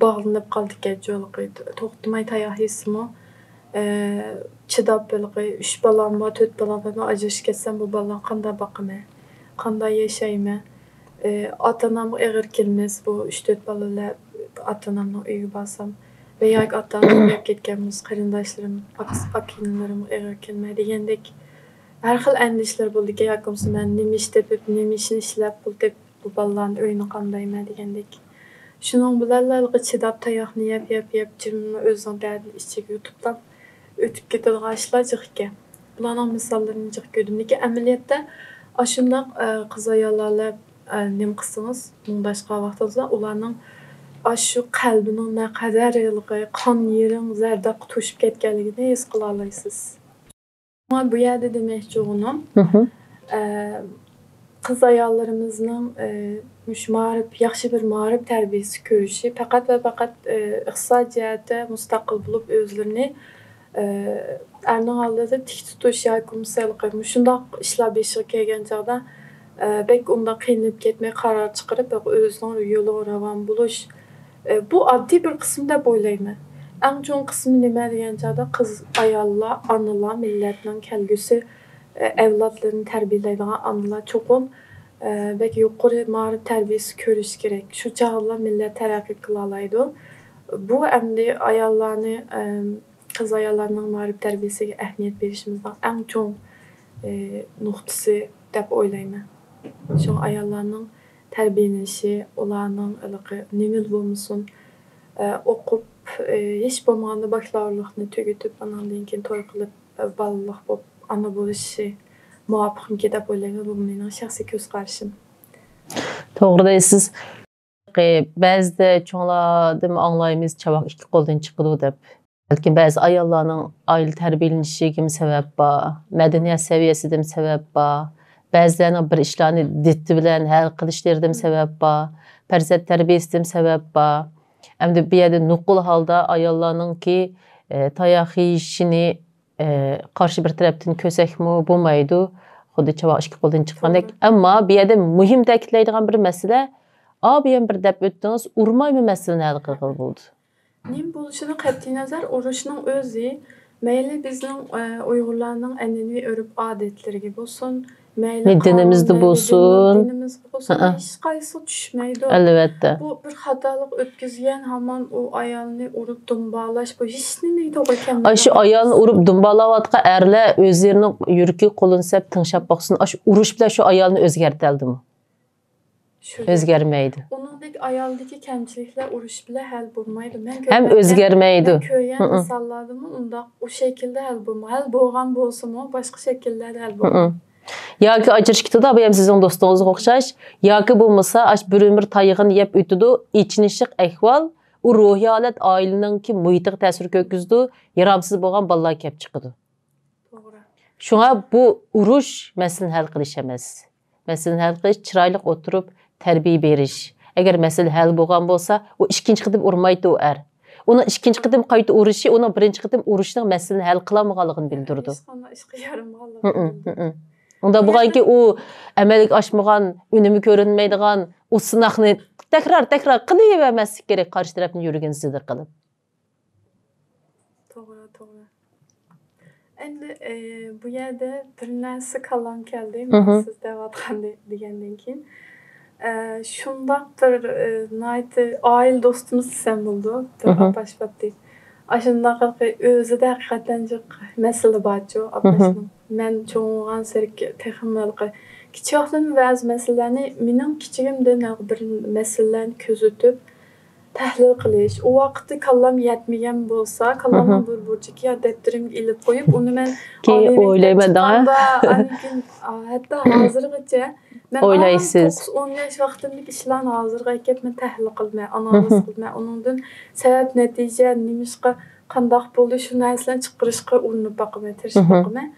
باغلىنىپ قالىدىكەن جۇ، ھېلىقى توختىماي تاياق يېسىمۇ، ئى، چىداپ ھېلىقى ئۈچ بالام بار، تۆت بالام بار، مەن ئاجرىشىپ كەتسەم بۇ بالىلارنى قانداق باقىمەن؟ قانداق ياشايمەن؟ ئى، ئاتا-ئانامغا ئېغىر كەلمەس بۇ ئۈچ-تۆت بالا بىلەن ئاتا-ئانامنىڭ ئۆيىگە بارسام ۋە ياكى ئاتا-ئانام ئۆلۈپ كەتكەن بولسا قېرىنداشلىرىم، ئاكا-، ئاكا-ئىنىلىرىمغا ئېغىر كەلمەي دېگەندەك ھەر خىل ئەندىشىلەر بولىدىكەن. ياكى بولمىسا مەن نېمە ئىش تېپىپ، نېمە ئىشنى ئىشلەپ پۇل تېپىپ بۇ بالىلارنى ئۆينى قامدايمەن دېگەندەك. شۇنىڭ بىلەنلا ھېلىقى چىداپ تاياقنى يەپ، يەپ، يەپ، جىملا ئۆزىنىڭ دەردىنى ئىچىگە يۇتۇپلا ئۆتۈپ كېتىدىغان ئىشلار جىق ئىكەن. بۇلارنىڭ مىساللىرىنى جىق كۆردۈم. لېكىن ئەمەلىيەتتە ئاشۇنداق، ئە، قىز-ئاياللار بىلەن، ئە، نېمە قىلسىڭىز، مۇڭداشقان ۋاقتىڭىزدا ئۇلارنىڭ ئاشۇ قەلبىنىڭ نەقەدەر ھېلىقى قان يېرىڭ زەردابقا توشۇپ كەتكەنلىكىنى ھېس قىلالايسىز. بۇ يەردە دېمەكچى بولغىنىم، مھم. ئە، قىز-ئاياللىرىمىزنىڭ، ئە، مۇشۇ مائارىپ، ياخشى بىر مائارىپ تەربىيەسى كۆرۈشى، پەقەت ۋە پەقەت، ئە، ئىقتىساد جەھەتتە مۇستەقىل بولۇپ، ئۆزلىرىنى، ئە، ئەرنىڭ ئالدىدا تىك تۇتۇش ياكى بولمىسا ھېلىقى مۇشۇنداق ئىشلار بېشىغا كەلگەن چاغدا، ئە، بەك ئۇنداق قىينىلىپ كەتمەي، قارار چىقىرىپ، ئۆزىنىڭ يولىغا راۋان بولۇش، ئە، بۇ ئاددىي بىر قىسىم دەپ ئويلايمەن. ئەڭ چوڭ قىسمى نېمە دېگەن چاغدا، قىز، ئاياللار، ئانىلار، مىللەتنىڭ كەلگۈسى، ئە، ئەۋلادلىرىنى تەربىيەلەيدىغان ئانىلار چوقۇم، ئە، بەك يۇقىرى مائارىپ تەربىيەسى كۆرۈشى كېرەك. شۇ چاغدىلا مىللەت تەرەققىي قىلالايدۇ. بۇ ئەمدى ئاياللارنى، ئەم، قىز-ئاياللارنىڭ مائارىپ تەربىيەسىگە ئەھمىيەت بېرىشىمىزنىڭ ئەڭ چوڭ، ئى، نۇقتىسى دەپ ئويلايمەن. شۇڭا ئاياللارنىڭ تەربىيەلىنىشى، ئۇلارنىڭ ھېلىقى نېمىلا بولمىسۇن، ئى، ئوقۇپ، ئى، ھېچ بولمىغاندا باكلاۋۇرلۇقنى تۈگىتىپ، ئاناندىن كېيىن توي قىلىپ، ئى، بالىلىق بولۇپ، ئانا بولۇشى مۇۋاپىقمىكىن دەپ ئويلايمەن. بۇ مېنىڭ شەخسىي كۆز قارىشىم. توغرا دەيسىز. بەزىدە چوڭلاردىن ئاڭلايمىز، چاۋاك ئىككى قولدىن چىقىدۇ دەپ. بەلكىم بەزى ئاياللارنىڭ ئائىلە تەربىيەلىنىشىگىمۇ سەۋەب بار، مەدەنىيەت سەۋىيەسىدىمۇ سەۋەب بار، بەزىلەرنىڭ بىر ئىشلارنى دىتى بىلەن ھەل قىلىشلىرىدىمۇ سەۋەب بار، پەرزەنت تەربىيەسىدىمۇ سەۋەب بار. ئەمدى بۇ يەردە نوقۇل ھالدا ئاياللارنىڭكى، ئە، تاياق يېيىشىنى، ئە، قارشى بىر تەرەپتىن كۆرسەكمۇ بولمايدۇ. خۇددى چاۋاك ئىككى قولدىن چىققاندەك. توغرا. ئەمما بۇ يەردە مۇھىم تەكىتلەيدىغان بىر مەسىلە، ئا، بۇ يەنە بىر دەپ ئۆتتىڭىز، ئۇرمايمۇ مەسىلىنى ھەل قىلغىلى بولىدۇ. نېمە بولۇشىدىن قەتئىينەزەر، ئۇرۇشنىڭ ئۆزى مەيلى بىزنىڭ، ئە، ئۇيغۇرلارنىڭ ئەنئەنىۋى ئۆرپ-ئادەتلىرىگە بولسۇن، مەيلى دىنىمىزدە قانۇن، مەيلى بولسۇن. دىنىمىزگە بولسۇن، ھەئە. ھېچقايسىسىغا چۈشمەيدۇ. ئەلۋەتتە. بۇ بىر خاتالىق ئۆتكۈزگەن، ھامان ئۇ ئايالنى ئۇرۇپ دۇمبالاش، بۇ ھېچنېمىگە توغرا كەلمەيدۇ. ئاشۇ ئايالنى ئۇرۇپ دۇمبالاۋاتقان ئەرلەر ئۆزلىرىنىڭ يۈرىكىگە قولىنى سەپ تىڭشاپ باقسۇن، ئاشۇ ئۇرۇش بىلەن شۇ ئايالنى ئۆزگەرتەلدىمۇ؟ شۇ ئۆزگەرمەيدۇ. ئۇنىڭدەك ئايالدىكى كەمچىلىكلەر ئۇرۇش بىلەن ھەل بولمايدۇ. مەن ھەم كۆرگەن، ئۆزگەرمەيدۇ. مەن كۆرگەن ھىم. مىساللاردىمۇ ئۇنداق ئۇ شەكىلدە ھەل بولمايدۇ. ھەل بولغان بولسىمۇ، باشقا شەكىللەردە ھەل بولىدۇ. ھىم. ياكى ئاجرىشىپ كېتىدۇ، بۇ ھەم سىزنىڭ دوستىڭىزغا ئوخشاش. ياكى بولمىسا، ئاشۇ بىر ئۆمۈر تايىقىنى يەپ ئۆتىدۇ، ئېچىنىشلىق ئەھۋال، ئۇ روھىي ھالەت ئائىلىنىڭكى مۇھىتىغا تەسىر كۆرگۈزىدۇ، يارامسىز بولغان بالىلار كەپ چىقىدۇ. توغرا. شۇڭا بۇ ئۇرۇش مەسىلىنى ھەل قىلىش ئەمەس. مەسىلىنى ھەل قىلىش، چىرايلىق ئولتۇرۇپ تەربىيە بېرىش. ئەگەر مەسىلە ھەل بولغان بولسا، ئۇ ئىككىنچى قېتىم ئۇرمايتتى ئۇ ئەر. ئۇنىڭ ئىككىنچى قېتىم قايتا ئۇرۇشى ئۇنىڭ بىرىنچى قېتىم ئۇرۇشنىڭ مەسىلىنى ھەل قىلالمىغانلىقىنى بىلدۈرىدۇ. ھېچقانداق ئىشقا يارىمىغانلىقىنى ھىم، بىلدۈرىدۇ. ھىم. ئۇنداق بولغانكى، ئۇ ئەمەلگە ئاشمىغان، ئۈنۈمى كۆرۈنمەيدىغان ئۇ سىناقنى تەكرار، تەكرار قىلىۋەرمەسلىك كېرەك، قارشى تەرەپنى يۈرىكىنى زىددە قىلىپ. توغرا، توغرا. ئەمدى، ئى، بۇ يەردە بىر نەرسە كاللام كەلدى، مانا مھم. سىز دەۋاتقان دېگەندىن كېيىن. ئە، شۇنداق بىر، ئى، ناھايىتى ئائىلە دوستىمىز دېسەم بولىدۇ، بىر مھم. ئاپاش باتتى. ئاشۇنداق ئۆزىدە ھەقىقەتەن جىق مەسىلە بارچۇ، مھم. ئاپاشنىڭ. مەن چوڭ بولغانسېرى تېخىمۇ ھېلىقى كىچىك ۋاقتىمدا بەزى مەسىلىلەرنى، مېنىڭ كىچىكىمدىن ھېلىقى بىر مەسىلىلەرنى كۆزىتىپ، تەھلىل قىلىش. ئۇ ۋاقىتتا كاللام يەتمىگەن بولسا، كاللامنىڭ مھم. بىر بۇرجىكى يا دەپتىرىمگە ئېلىپ قويۇپ، ئۇنى مەن كېيىن ئالىي مەكتەپ ئويلايمەن دەڭە. چىققاندا، ئاندىن كېيىن، ئا، ھەتتا ھازىرغىچە مەن ئويلايسىز. ئان توققۇز، ئون ياش ۋاقتىمدىكى ئىشلارنى ھازىرغا ئەكەپ مەن تەھلىل قىلىمەن، ئانالىز مھم. قىلىمەن. ئۇنىڭدىن سەۋەب، نەتىجە، نېمىشقا، قانداق بولدى، شۇ نەرسىلەرنى چىقىرىشقا ئۇرۇنۇپ باقىمەن، تىرىشىپ مھم. باقىمەن.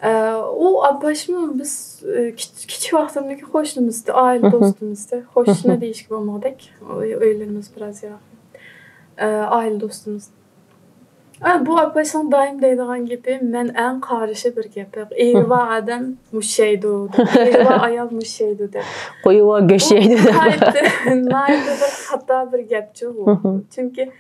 ئە، ئۇ ئاپاشمۇ بىز، ئە، كىچ-، كىچىك ۋاقتىمدىكى قوشنىمىزدى، ئائىلە مھم. دوستىمىزدى. قوشنا مھم. دېيىشكە بولمىغۇدەك. ئۆي-، ئۆيلىرىمىز بىراز يىراق. ئە، ئائىلە دوستىمىز. ئە، بۇ ئاپاشنىڭ دائىم دەيدىغان گېپى، مەن ئەڭ قارشى بىر گەپ. ئېرى مھم. بار ئادەم مۇشۇ يەيدۇ دەپ. ئېرى بار ئايال مۇشۇ يەيدۇ دەپ. قويۇۋا گۆش بۇ يەيدۇ. ناھايىتى، ناھايىتى بىر خاتا بىر گەپچۇ بۇ. مھم. چۈنكى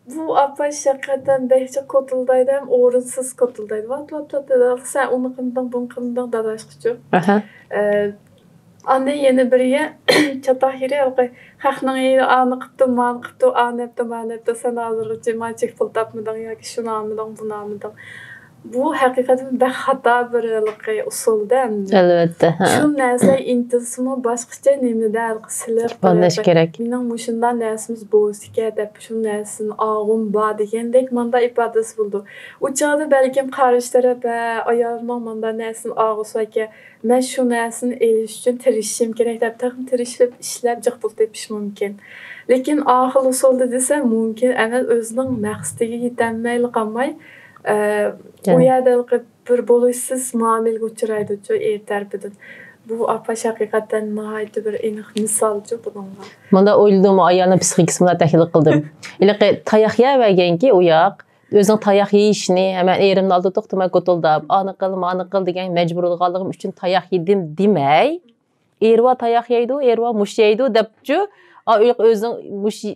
بۇ ئاپاش ھەقىقەتەن بەك جىق كوتۇلدايدۇ ھەم ئورۇنسىز كوتۇلدايدۇ. ۋات، ۋات، ۋات، دادا، سەن ئۇنى قىلدىڭ، بۇنى قىلدىڭ، داداشقىچۇ. ئەھە. ئە، ئاندىن يەنە بىرىگە چاتاق يېرى، خەقنىڭ يېرى ئانى قىپتۇ، مانى قىپتۇ، ئانى ئەپتۇ، مانى ئەپتۇ، سەن ھازىرغىچە مانا چېك پۇل تاپمىدىڭ ياكى شۇنى ئالمىدىڭ، بۇنى ئالمىدىڭ. بۇ ھەقىقەتەن بەك خاتا بىر ھېلىقى ئۇسۇلدا ئەمدى. ئەلۋەتتە، ھە. شۇ نەرسە ئىنتىلسىمۇ باشقىچە نېمىدە ھېلىقى سېلىق بىر ئىپادىلەش ھېلىقى كېرەك. مېنىڭ مۇشۇنداق نەرسىمىز بولسىكەن دەپ، شۇ نەرسىنى ئالغۇم بار دېگەندەك مانداق ئىپادىسى بولىدۇ. ئۇ چاغدا بەلكىم قارشى تەرەپ، ھە، ئايالىمنىڭ مانداق نەرسىنى ئالغۇسى باركەن، مەن شۇ نەرسىنى ئېلىش ئۈچۈن تىرىشىشىم كېرەك دەپ، تېخىمۇ تىرىشىپ ئىشلەپ جىق پۇل تېپىشى مۇمكىن. لېكىن ئاخىر ئۇسۇلدا دېسە، مۇمكىن ئەمەس، ئۆزىنىڭ مەقسىتىگە يېتەلمەيلا قالماي، ئە، ئۇ يەنە. يەردە ھېلىقى بىر بولۇشسىز مۇئامىلىگە ئۇچرايدۇچۇ ئېرى تەرىپىدىن. بۇ ئاپاش ھەقىقەتەن ناھايىتى بىر ئېنىق مىسالچۇ بۇنىڭغا. مۇنداق ئويلىدىممۇ، ئايالنىڭ پسىخىكىسىنى مۇنداق تەھلىل قىلدىم. ھېلىقى تاياق يەۋەرگەنكى ئۇ ياق، ئۆزىنىڭ تاياق يېيىشىنى، ھەمەن ئېرىمنىڭ ئالدىدا توختىماي كوتۇلداپ، ئانى قىل، مانى قىل دېگەن مەجبۇرلىغانلىقىم ئۈچۈن تاياق يېدىم دېمەي، ئېرى بار تاياق يەيدۇ، ئېرى بار مۇشۇ يەيدۇ دەپچۇ، ئا، ئۆزىنىڭ مۇشۇ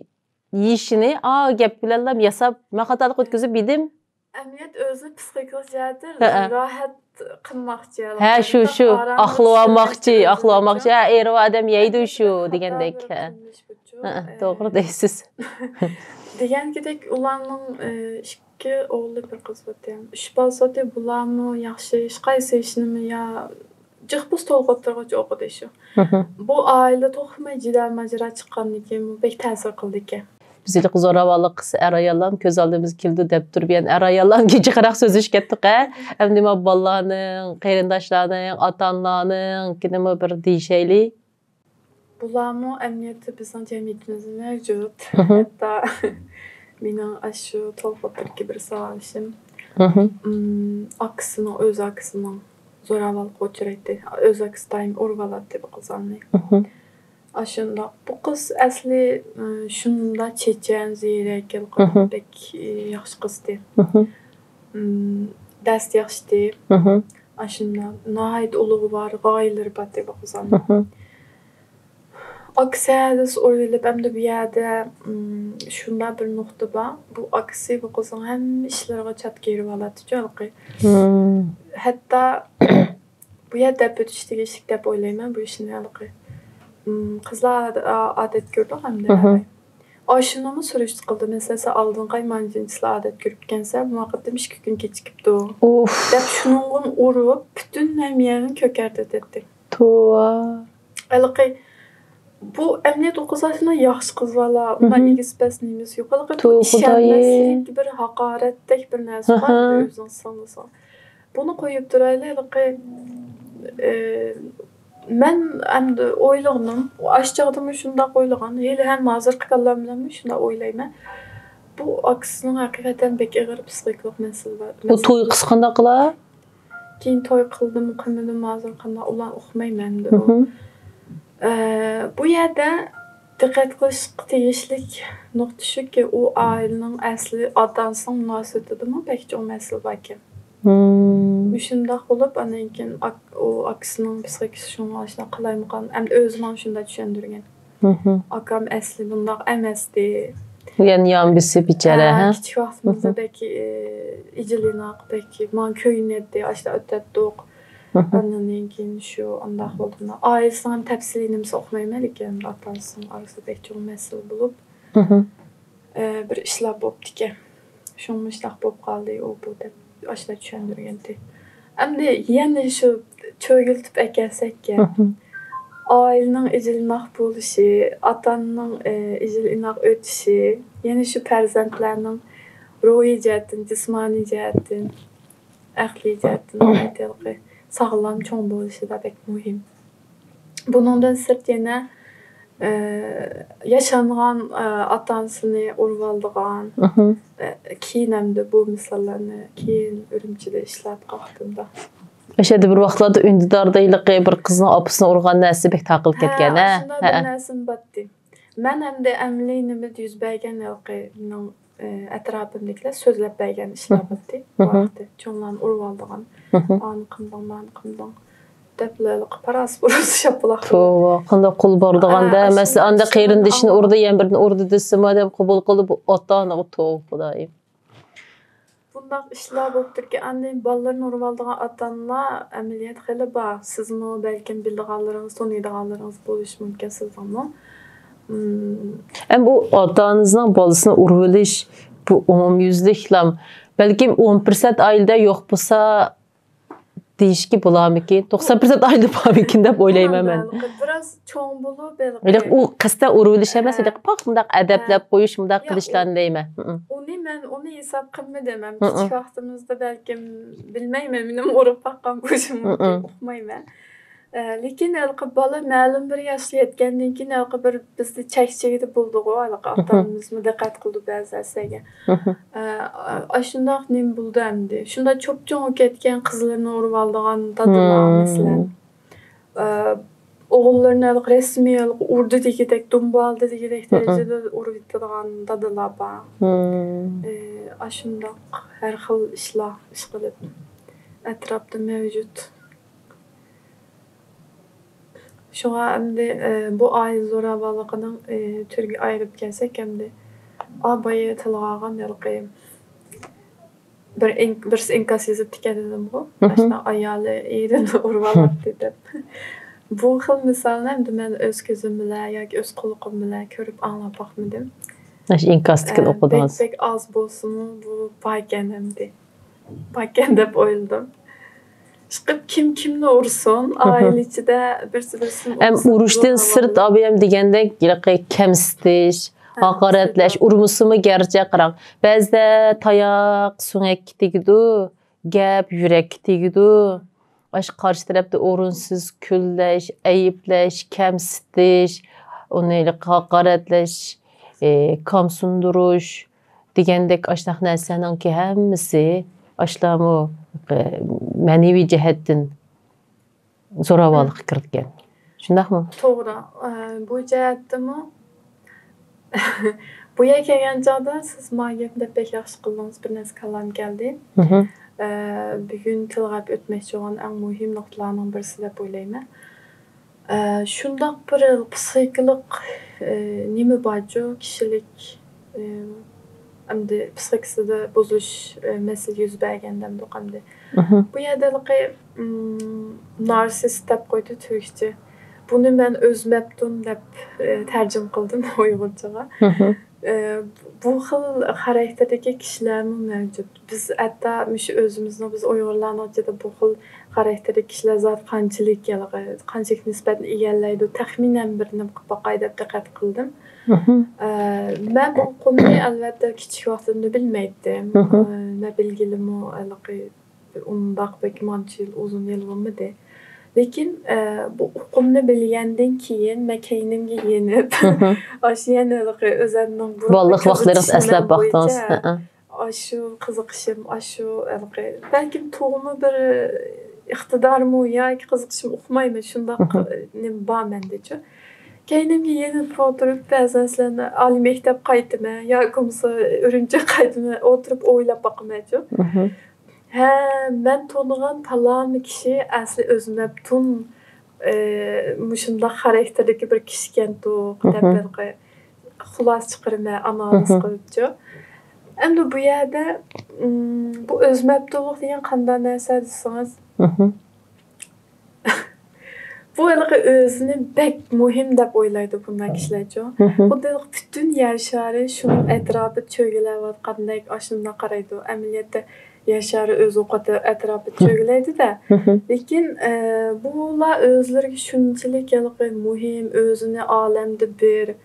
يېيىشىنى، ئا، گەپ بىلەنلا ياساپ، مەن خاتالىق ئۆتكۈزۈپ يېدىم. ئەمەلىيەت ئۆزىنى پسىخىكىلىق جەھەتتىن ھەئە. راھەت قىلماقچى. ھە، شۇ، شۇ. ئاقلىۋالماقچى، ئاقلىۋالماقچى. ھە، ئېرى بار ئادەم يەيدۇ شۇ، دېگەندەك. ھە. ھە، توغرا دەيسىز. دېگەنكىدەك، ئۇلارنىڭ، ئە، ئىك-، ئىككى ئوغۇللۇق بىر قىز بار. ئۈچ بالىسى بار. بۇلارمۇ ياخشى، ھېچقايسى ھېچنېمە يا جىق بولسا تولۇق ئوتتۇرىغىچە ئوقۇدى شۇ. بۇ ئائىلىدە توختىماي جېدەل ماجىرا چىققاندىن كېيىن بۇ بەك تەسىر قىلىدىكەن. بىز ھېلىقى زوراۋانلىق قىلسا ئەر ئاياللارمۇ كۆز ئالدىمىزغا كېلىدۇ دەپ تۇرۇپ، يەنە ئەر ئاياللارنىڭ جىقراق سۆزلىشىپ كەتتۇق ھە. ئەمدى مانا بالىلارنىڭ، قېرىنداشلارنىڭ، ئاتا-ئانىلارنىڭكىنىمۇ بىر دېيىشەيلى. بۇلارمۇ ئەمەلىيەتتە بىزنىڭ جەمئىيىتىمىزدە مەۋجۇت. ھەتتا مېنىڭ ئاشۇ تولۇق ئوتتۇرىدىكى بىر ساۋاقدىشىم، ئاكىسىنىڭ، ئۆز ئاكىسىنىڭ زوراۋانلىققا ئۇچرايتتى. ئۆز ئاكىسى دائىم ئۇرۇۋالاتتى بۇ قىزلارنى. ئاشۇنداق. بۇ قىز ئەسلى، ئى، شۇنداق چېچەن، زېرەك، ھېلىقى بەك، ئى، ياخشى قىزتى. ئىم، دەرستە ياخشىتى. ئاشۇنداق. ناھايىتى ئۇلۇغۋار غايىلىرى بارتى بۇ قىزلارنىڭ. ئاكىسى ھەدىسى ئۇرۇۋېلىپ، ئەمدى بۇ يەردە، ئىم، شۇنداق بىر نۇقتا بار. بۇ ئاكىسى بۇ قىزنىڭ ھەممە ئىشلىرىغا چاتىكى بېرىۋالاتتىچۇ ھېلىقى. ھەتتا بۇ يەردە دەپ ئۆتۈش تېگىشلىك دەپ ئويلايمەن بۇ ئىشنى ھېلىقى. ئىم، قىزلار ئا-، ئادەت كۆردۇق ئەمدى. ئاشۇنىمۇ سۈرۈشتە قىلدى. مەسىلەن، سەن ئالدىنقى ئاي مانچىنچىسىلا ئادەت كۆرۈپكەنسەن، بۇ ۋاقىتتىمۇ ئىككى كۈن كېچىكىپتۇ. دەپ شۇنىڭغىمۇ ئۇرۇپ، پۈتۈن ھەممە يەرنى كۆكەرتىۋېتەتتى. توۋا. ھېلىقى بۇ ئەمەلىيەت ئوقۇسا شۇنداق ياخشى قىز بالا، ئۇنداق ئېگىز پەس نېمىسى يوق. ھېلىقى بۇ توۋا، خۇدايىم. ئىشەنمەسلىك، بىر ھاقارەتتەك بىر نەرسە بار، ئۆزىڭ سىڭلىسا. بۇنى قويۇپ تۇرايلى، ھېلىقى، ئى، مەن ئەمدى ئويلىغىنىم، ئاشۇ چاغدىمۇ شۇنداق ئويلىغان، ھېلى ھەم ھازىرقى كاللام بىلەنمۇ شۇنداق ئويلايمەن. بۇ ئاكىسىنىڭ ھەقىقەتەن بەك ئېغىر پسىخىكىلىق مەسىلە بار. ئۇ توي قىلسا قانداق قىلا؟ كېيىن توي قىلدىمۇ، قىلمىدىمۇ، ھازىر قانداق ئۇلارنى ئۇقمايمەن ئەمدى ئۇ. ئە، بۇ يەردە دىققەت قىلىشقا تېگىشلىك نۇقتا شۇكى، ئۇ ئائىلىنىڭ ئەسلى ئاتا-ئانىسىنىڭ مۇناسىۋىتىدىمۇ بەك چوڭ مەسىلە باركەن. مۇشۇنداق بولۇپ، ئاندىن كېيىن ئاك-، ئۇ ئاكىسىنىڭ پسىخىكىسى شۇڭا ئاشۇنداق قالايمىقان. ئەمدى ئۆزى ماڭا شۇنداق چۈشەندۈرگەن. ئاكام ئەسلى بۇنداق ئەمەستى. يەنە يان بېسىپ بىچارە، ھە، ھە؟ كىچىك ۋاقتىمىزدا بەك، ئى، ئىجىل-ئىناق، بەك ماڭا كۆيۈنەتتى، ئاشۇنداق ئۆتەتتۇق. ئاندىن كېيىن شۇ ئانداق بولدى. ئائىلىسىنىڭ تەپسىلىي نېمىسى ئۇقمايمەن، لېكىن ئاتا-ئانىسىنىڭ ئارىسىدا بەك چوڭ مەسىلە بولۇپ، ئە، بىر ئىشلار بوپتىكەن. شۇڭا مۇشۇنداق بوپ قالدى، ئۇ بۇ دەپ ئاشۇنداق چۈشەندۈرگەنتى. ئەمدى يەنە شۇ چۆگۈلتۈپ ئەكەلسەككەن. ئائىلىنىڭ ئىجىل-ئىناق بولۇشى، ئاتا-ئانىنىڭ، ئە، ئىجىل-ئىناق ئۆتۈشى، يەنە شۇ پەرزەنتلەرنىڭ روھىي جەھەتتىن، جىسمانىي جەھەتتىن، ئەقلىي جەھەتتىن ناھايىتى ھېلىقى ساغلام چوڭ بولۇشىدا بەك مۇھىم. بۇنىڭدىن سىرت يەنە، ئە، ياشانغان، ئە، ئاتا-ئانىسىنى ئۇرۇۋالىدىغان، ئە، كېيىن ئەمدى بۇ مىساللارنى كېيىن ئۈرۈمچىدە ئىشلەپ قاقتىمدا. ئەشەدە بىر ۋاقىتلاردا ئۈندىداردا ھېلىقى بىر قىزنىڭ ئاپىسىنى ئۇرغان نەرسە بەك تارقىلىپ كەتكەن، ھە؟ ئاشۇنداق بىر نەرسىمۇ باتتى. مەن ئەمدى ئەمەلىي نېمىدە يۈز بەرگەن ھېلىقى مېنىڭ ئەتراپىمدىكىلەر سۆزلەپ بەرگەن ئىشلار بولدى. بۇ ۋاقىتتا چوڭلارنى ئۇرۇۋالىدىغان، ئانى قىلدىڭ، مانى قىلدىڭ دەپلا پاراس-پۇرۇس شاپىلاق قىلىپ. توۋا، قانداق قول بارىدىغاندا، ھە، مەسىلەن، ئاشۇنداق ئاندىن ئىشلارنى قېرىندىشىنى ئۇردى، يەنە بىرىنى ئۇردى دېسىمۇ ئادەم قوبۇل قىلىپ، ئاتا-ئانىغا توۋا خۇدايىم. بۇنداق ئىشلار بولۇپ تۇركەن. ئاندىن بالىلىرىنى ئۇرۇۋالىدىغان ئاتا-ئانىلار ئەمەلىيەت خېلى بار. سىزمۇ بەلكىم بىلىدىغانلىرىڭىز، تونۇيدىغانلىرىڭىز بولۇشى مۇمكىن سىزنىڭمۇ. ئەمما بۇ ئاتا-ئانىسىنىڭ بالىسىنى ئۇرۇۋېلىش، بۇ ئومۇميۈزلۈكلام. بەلكىم ئون پىرسەنت ئائىلىدە يوق بولسا، دېيىشكە بولارمىكىن؟ توقسان پىرسەنت ئائىلىدە بارمىكىن دەپ ئويلايمەن مەن. بىراز چوڭ بولۇپ، ھېلىقى ئۇ قەستەن ئۇرۇۋېلىش ئەمەس، ھېلىقى پاق مۇنداق ئەدەپلەپ قويۇش، مۇنداق قىلىشلارنى دەيمەن. ئۇنى مەن ئۇنى ھېساب قىلمىدىم. ھەم كىچىك ۋاقتىمىزدا بەلكىم بىلمەيمەن، مېنىمۇ ئۇرۇپ باققان بولۇشى مۇمكىن، ئۇقمايمەن. ئە، لېكىن ھېلىقى بالا مەلۇم بىر ياشقا يەتكەندىن كېيىن ھېلىقى بىر بىزدە چەك-چىگىدە بولىدىغۇ، ھېلىقى ئاتا-ئانىمىزمۇ دىققەت قىلىدۇ بەزى نەرسىگە. ئە، ئاشۇنداق نېمە بولدى ئەمدى؟ شۇنداق چوپچوڭ بولۇپ كەتكەن قىزلىرىنى ئۇرۇۋالىدىغان دادىلار، مەسىلەن. ئە، ئوغۇللىرىنى ھېلىقى رەسمىي ھېلىقى ئۇردى دېگۈدەك، دۇمبالدى دېگۈدەك دەرىجىدە ئۇرۇۋېتىدىغان دادىلار بار. ئە، ئاشۇنداق ھەر خىل ئىشلار ئىشقىلىپ ئەتراپتا مەۋجۇت. شۇڭا ئەمدى، ئى، بۇ ئائىلە زوراۋانلىقىنىڭ، ئى، تۈرىگە ئايرىپ كەلسەك ئەمدى، ئا، بايا تىلغا ئالغان ھېلىقى بىر ئىن-، بىرسى ئىنكاس يېزىپتىكەن دېدىمغۇ، ماشۇنداق ئايالى ئېرىنى ئۇرۇۋالاتتى دەپ. بۇ خىل مىسالنى ئەمدى مەن ئۆز كۆزۈم بىلەن ياكى ئۆز قۇلىقىم بىلەن كۆرۈپ ئاڭلاپ باقمىدىم. ئاشۇ ئىنكاستىكىنى ئوقۇدىڭىز. بەك بەك ئاز بولسىمۇ بۇ باركەن ئەمدى. باركەن دەپ ئويلىدىم. ئىشقىلىپ كىم كىمنى ئۇرسۇن، ئائىلە ئىچىدە بىرسى بىرسىنى ئەم ئۇرۇشتىن سىرت ئابىيەم دېگەندەك ھېلىقى كەمسىتىش، ھاقارەتلەش، ئۇرمىسىمۇ گەرچە قاراڭ. بەزىدە تاياق سۆڭەككە تېگىدۇ، گەپ يۈرەككە تېگىدۇ. ئاشۇ قارشى تەرەپتە ئورۇنسىز كۈنلەش، ئەيىبلەش، كەمسىتىش، ئۇنى ھاقارەتلەش، ئى، كامسىندۇرۇش دېگەندەك ئاشۇنداق نەرسىلەرنىڭكى ھەممىسى ئاشۇلارمۇ، ئى، مەنىۋى جەھەتتىن زوراۋانلىققا كىرىدىكەن. شۇنداقمۇ؟ توغرا. ئە، بۇ جەھەتتىمۇ بۇ يەرگە كەلگەن چاغدا سىز ما گەپنى دەپ بەك ياخشى قىلدىڭىز، بىر نەرسە كاللام كەلدى. ئە، بۈگۈن تىلغا ئۆتمەكچى بولغان ئەڭ مۇھىم نۇقتىلارنىڭ بىرسى دەپ ئويلايمەن. ئە، شۇنداق بىر پسىخىكىلىق، ئە، نېمە بارچۇ، كىشىلىك، ئە، ئەمدى پسىخىكىسىدا بۇزۇلۇش، ئە، مەسىلە يۈز بەرگەن دەمدۇق ئەمدى. بۇ يەردە ھېلىقى، ئىم، نارسىست دەپ قويدى تۈركچە. بۇنى مەن ئۆزمەپتۇن دەپ، ئە، تەرجىمە قىلدىم ئۇيغۇرچىغا. ئە، بۇ خىل خاراكتېردىكى كىشىلەرمۇ مەۋجۇت. بىز ھەتتا مۇشۇ ئۆزىمىزنىڭ، بىز ئۇيغۇرلارنىڭ ئىچىدە بۇ خىل خاراكتېردىكى كىشىلەر زادى قانچىلىك، قانچىلىك نىسبەتنى ئىگىلەيدۇ، تەخمىنەن بىر نېمە قىلىپ باقاي دەپ دىققەت قىلدىم. ئە، مەن بۇ ئۇقۇمنى ئەلۋەتتە كىچىك ۋاقتىمدا بىلمەيتتىم. ئە، مەن بىلگىلىمۇ ھېلىقى ئۇنداق بەك مانچە يىل، ئۇزۇن يىل بولمىدى. لېكىن، ئە، بۇ ئۇقۇمنى بىلگەندىن كېيىن مەن كەينىمگە يېنىپ، ئاشۇ يەنە ھېلىقى ئۆزەمنىڭ بۇرۇنقى بالىلىق ۋاقىتلىرىڭىزنى ئەسلەپ باقتىڭىز. بويىچە ئاشۇ قىزىقىشىم، ئاشۇ ھېلىقى، بەلكىم تۇغما بىر ئىقتىدارمۇ ياكى قىزىقىشىم، ئۇقمايمەن، شۇنداق نېمە بار مەندىچۇ. كەينىمگە يېنىپ ئولتۇرۇپ، بەزى نەرسىلەرنى ئالىي مەكتەپ قايتىمەن ياكى بولمىسا ئۈرۈمچىگە قايتىمەن، ئولتۇرۇپ ئويلاپ باقىمەنچۇ. ھە، مەن تونۇغان پالانى كىشى ئەسلى ئۆزى مەپتۇن، ئى، مۇشۇنداق خاراكتېردىكى بىر كىشىكەنتۇق دەپ ھېلىقى خۇلاسە چىقىرىمەن، ئانالىز قىلىپچۇ. ئەمدى بۇ يەردە، ئىم، بۇ ئۆزى مەپتۇنلۇق دېگەن قانداق نەرسە دېسىڭىز، بۇ ھېلىقى ئۆزىنى بەك مۇھىم دەپ ئويلايدۇ بۇنداق كىشىلەرچۇ. خۇددى ھېلىقى پۈتۈن يەر شارى شۇنىڭ ئەتراپىدا چۆگىلەۋاتقاندەك ئاشۇنداق قارايدۇ. ئەمەلىيەتتە يەر شارى ئۆزى ئەتراپىدا چۆگىلەيدۇ-دە. لېكىن، ئە، بۇلار ئۆزلىرىگە شۇنچىلىك ھېلىقى مۇھىم، ئۆزىنى ئالەمدە بىر،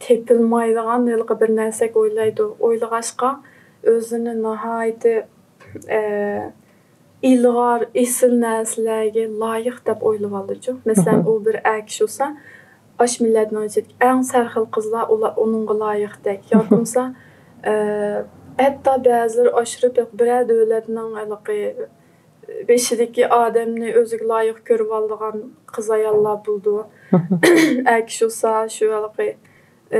تېپىلمايدىغان ھېلىقى بىر نەرسەك ئويلايدۇ. ئويلىغاچقا ئۆزىنى ناھايىتى، ئە، ئىلغار، ئېسىل نەرسىلەرگە لايىق دەپ ئويلىۋالىدۇچۇ. مەسىلەن، ئۇ بىر ئەر كىشى بولسا، ئاشۇ مىللەتنىڭ ئىچىدىكى ئەڭ سەرخىل قىزلار ئۇلار، ئۇنىڭغا لايىقتەك. ياكى بولمىسا، ئە، ھەتتا بەزىلىرى ئاشۇرۇپ بىرەر دۆلەتنىڭ ھېلىقى بېشىدىكى ئادەمنى ئۆزىگە لايىق كۆرۈۋالىدىغان قىز-ئاياللار بولىدۇ. ئەر كىشى بولسا شۇ ھېلىقى ئى،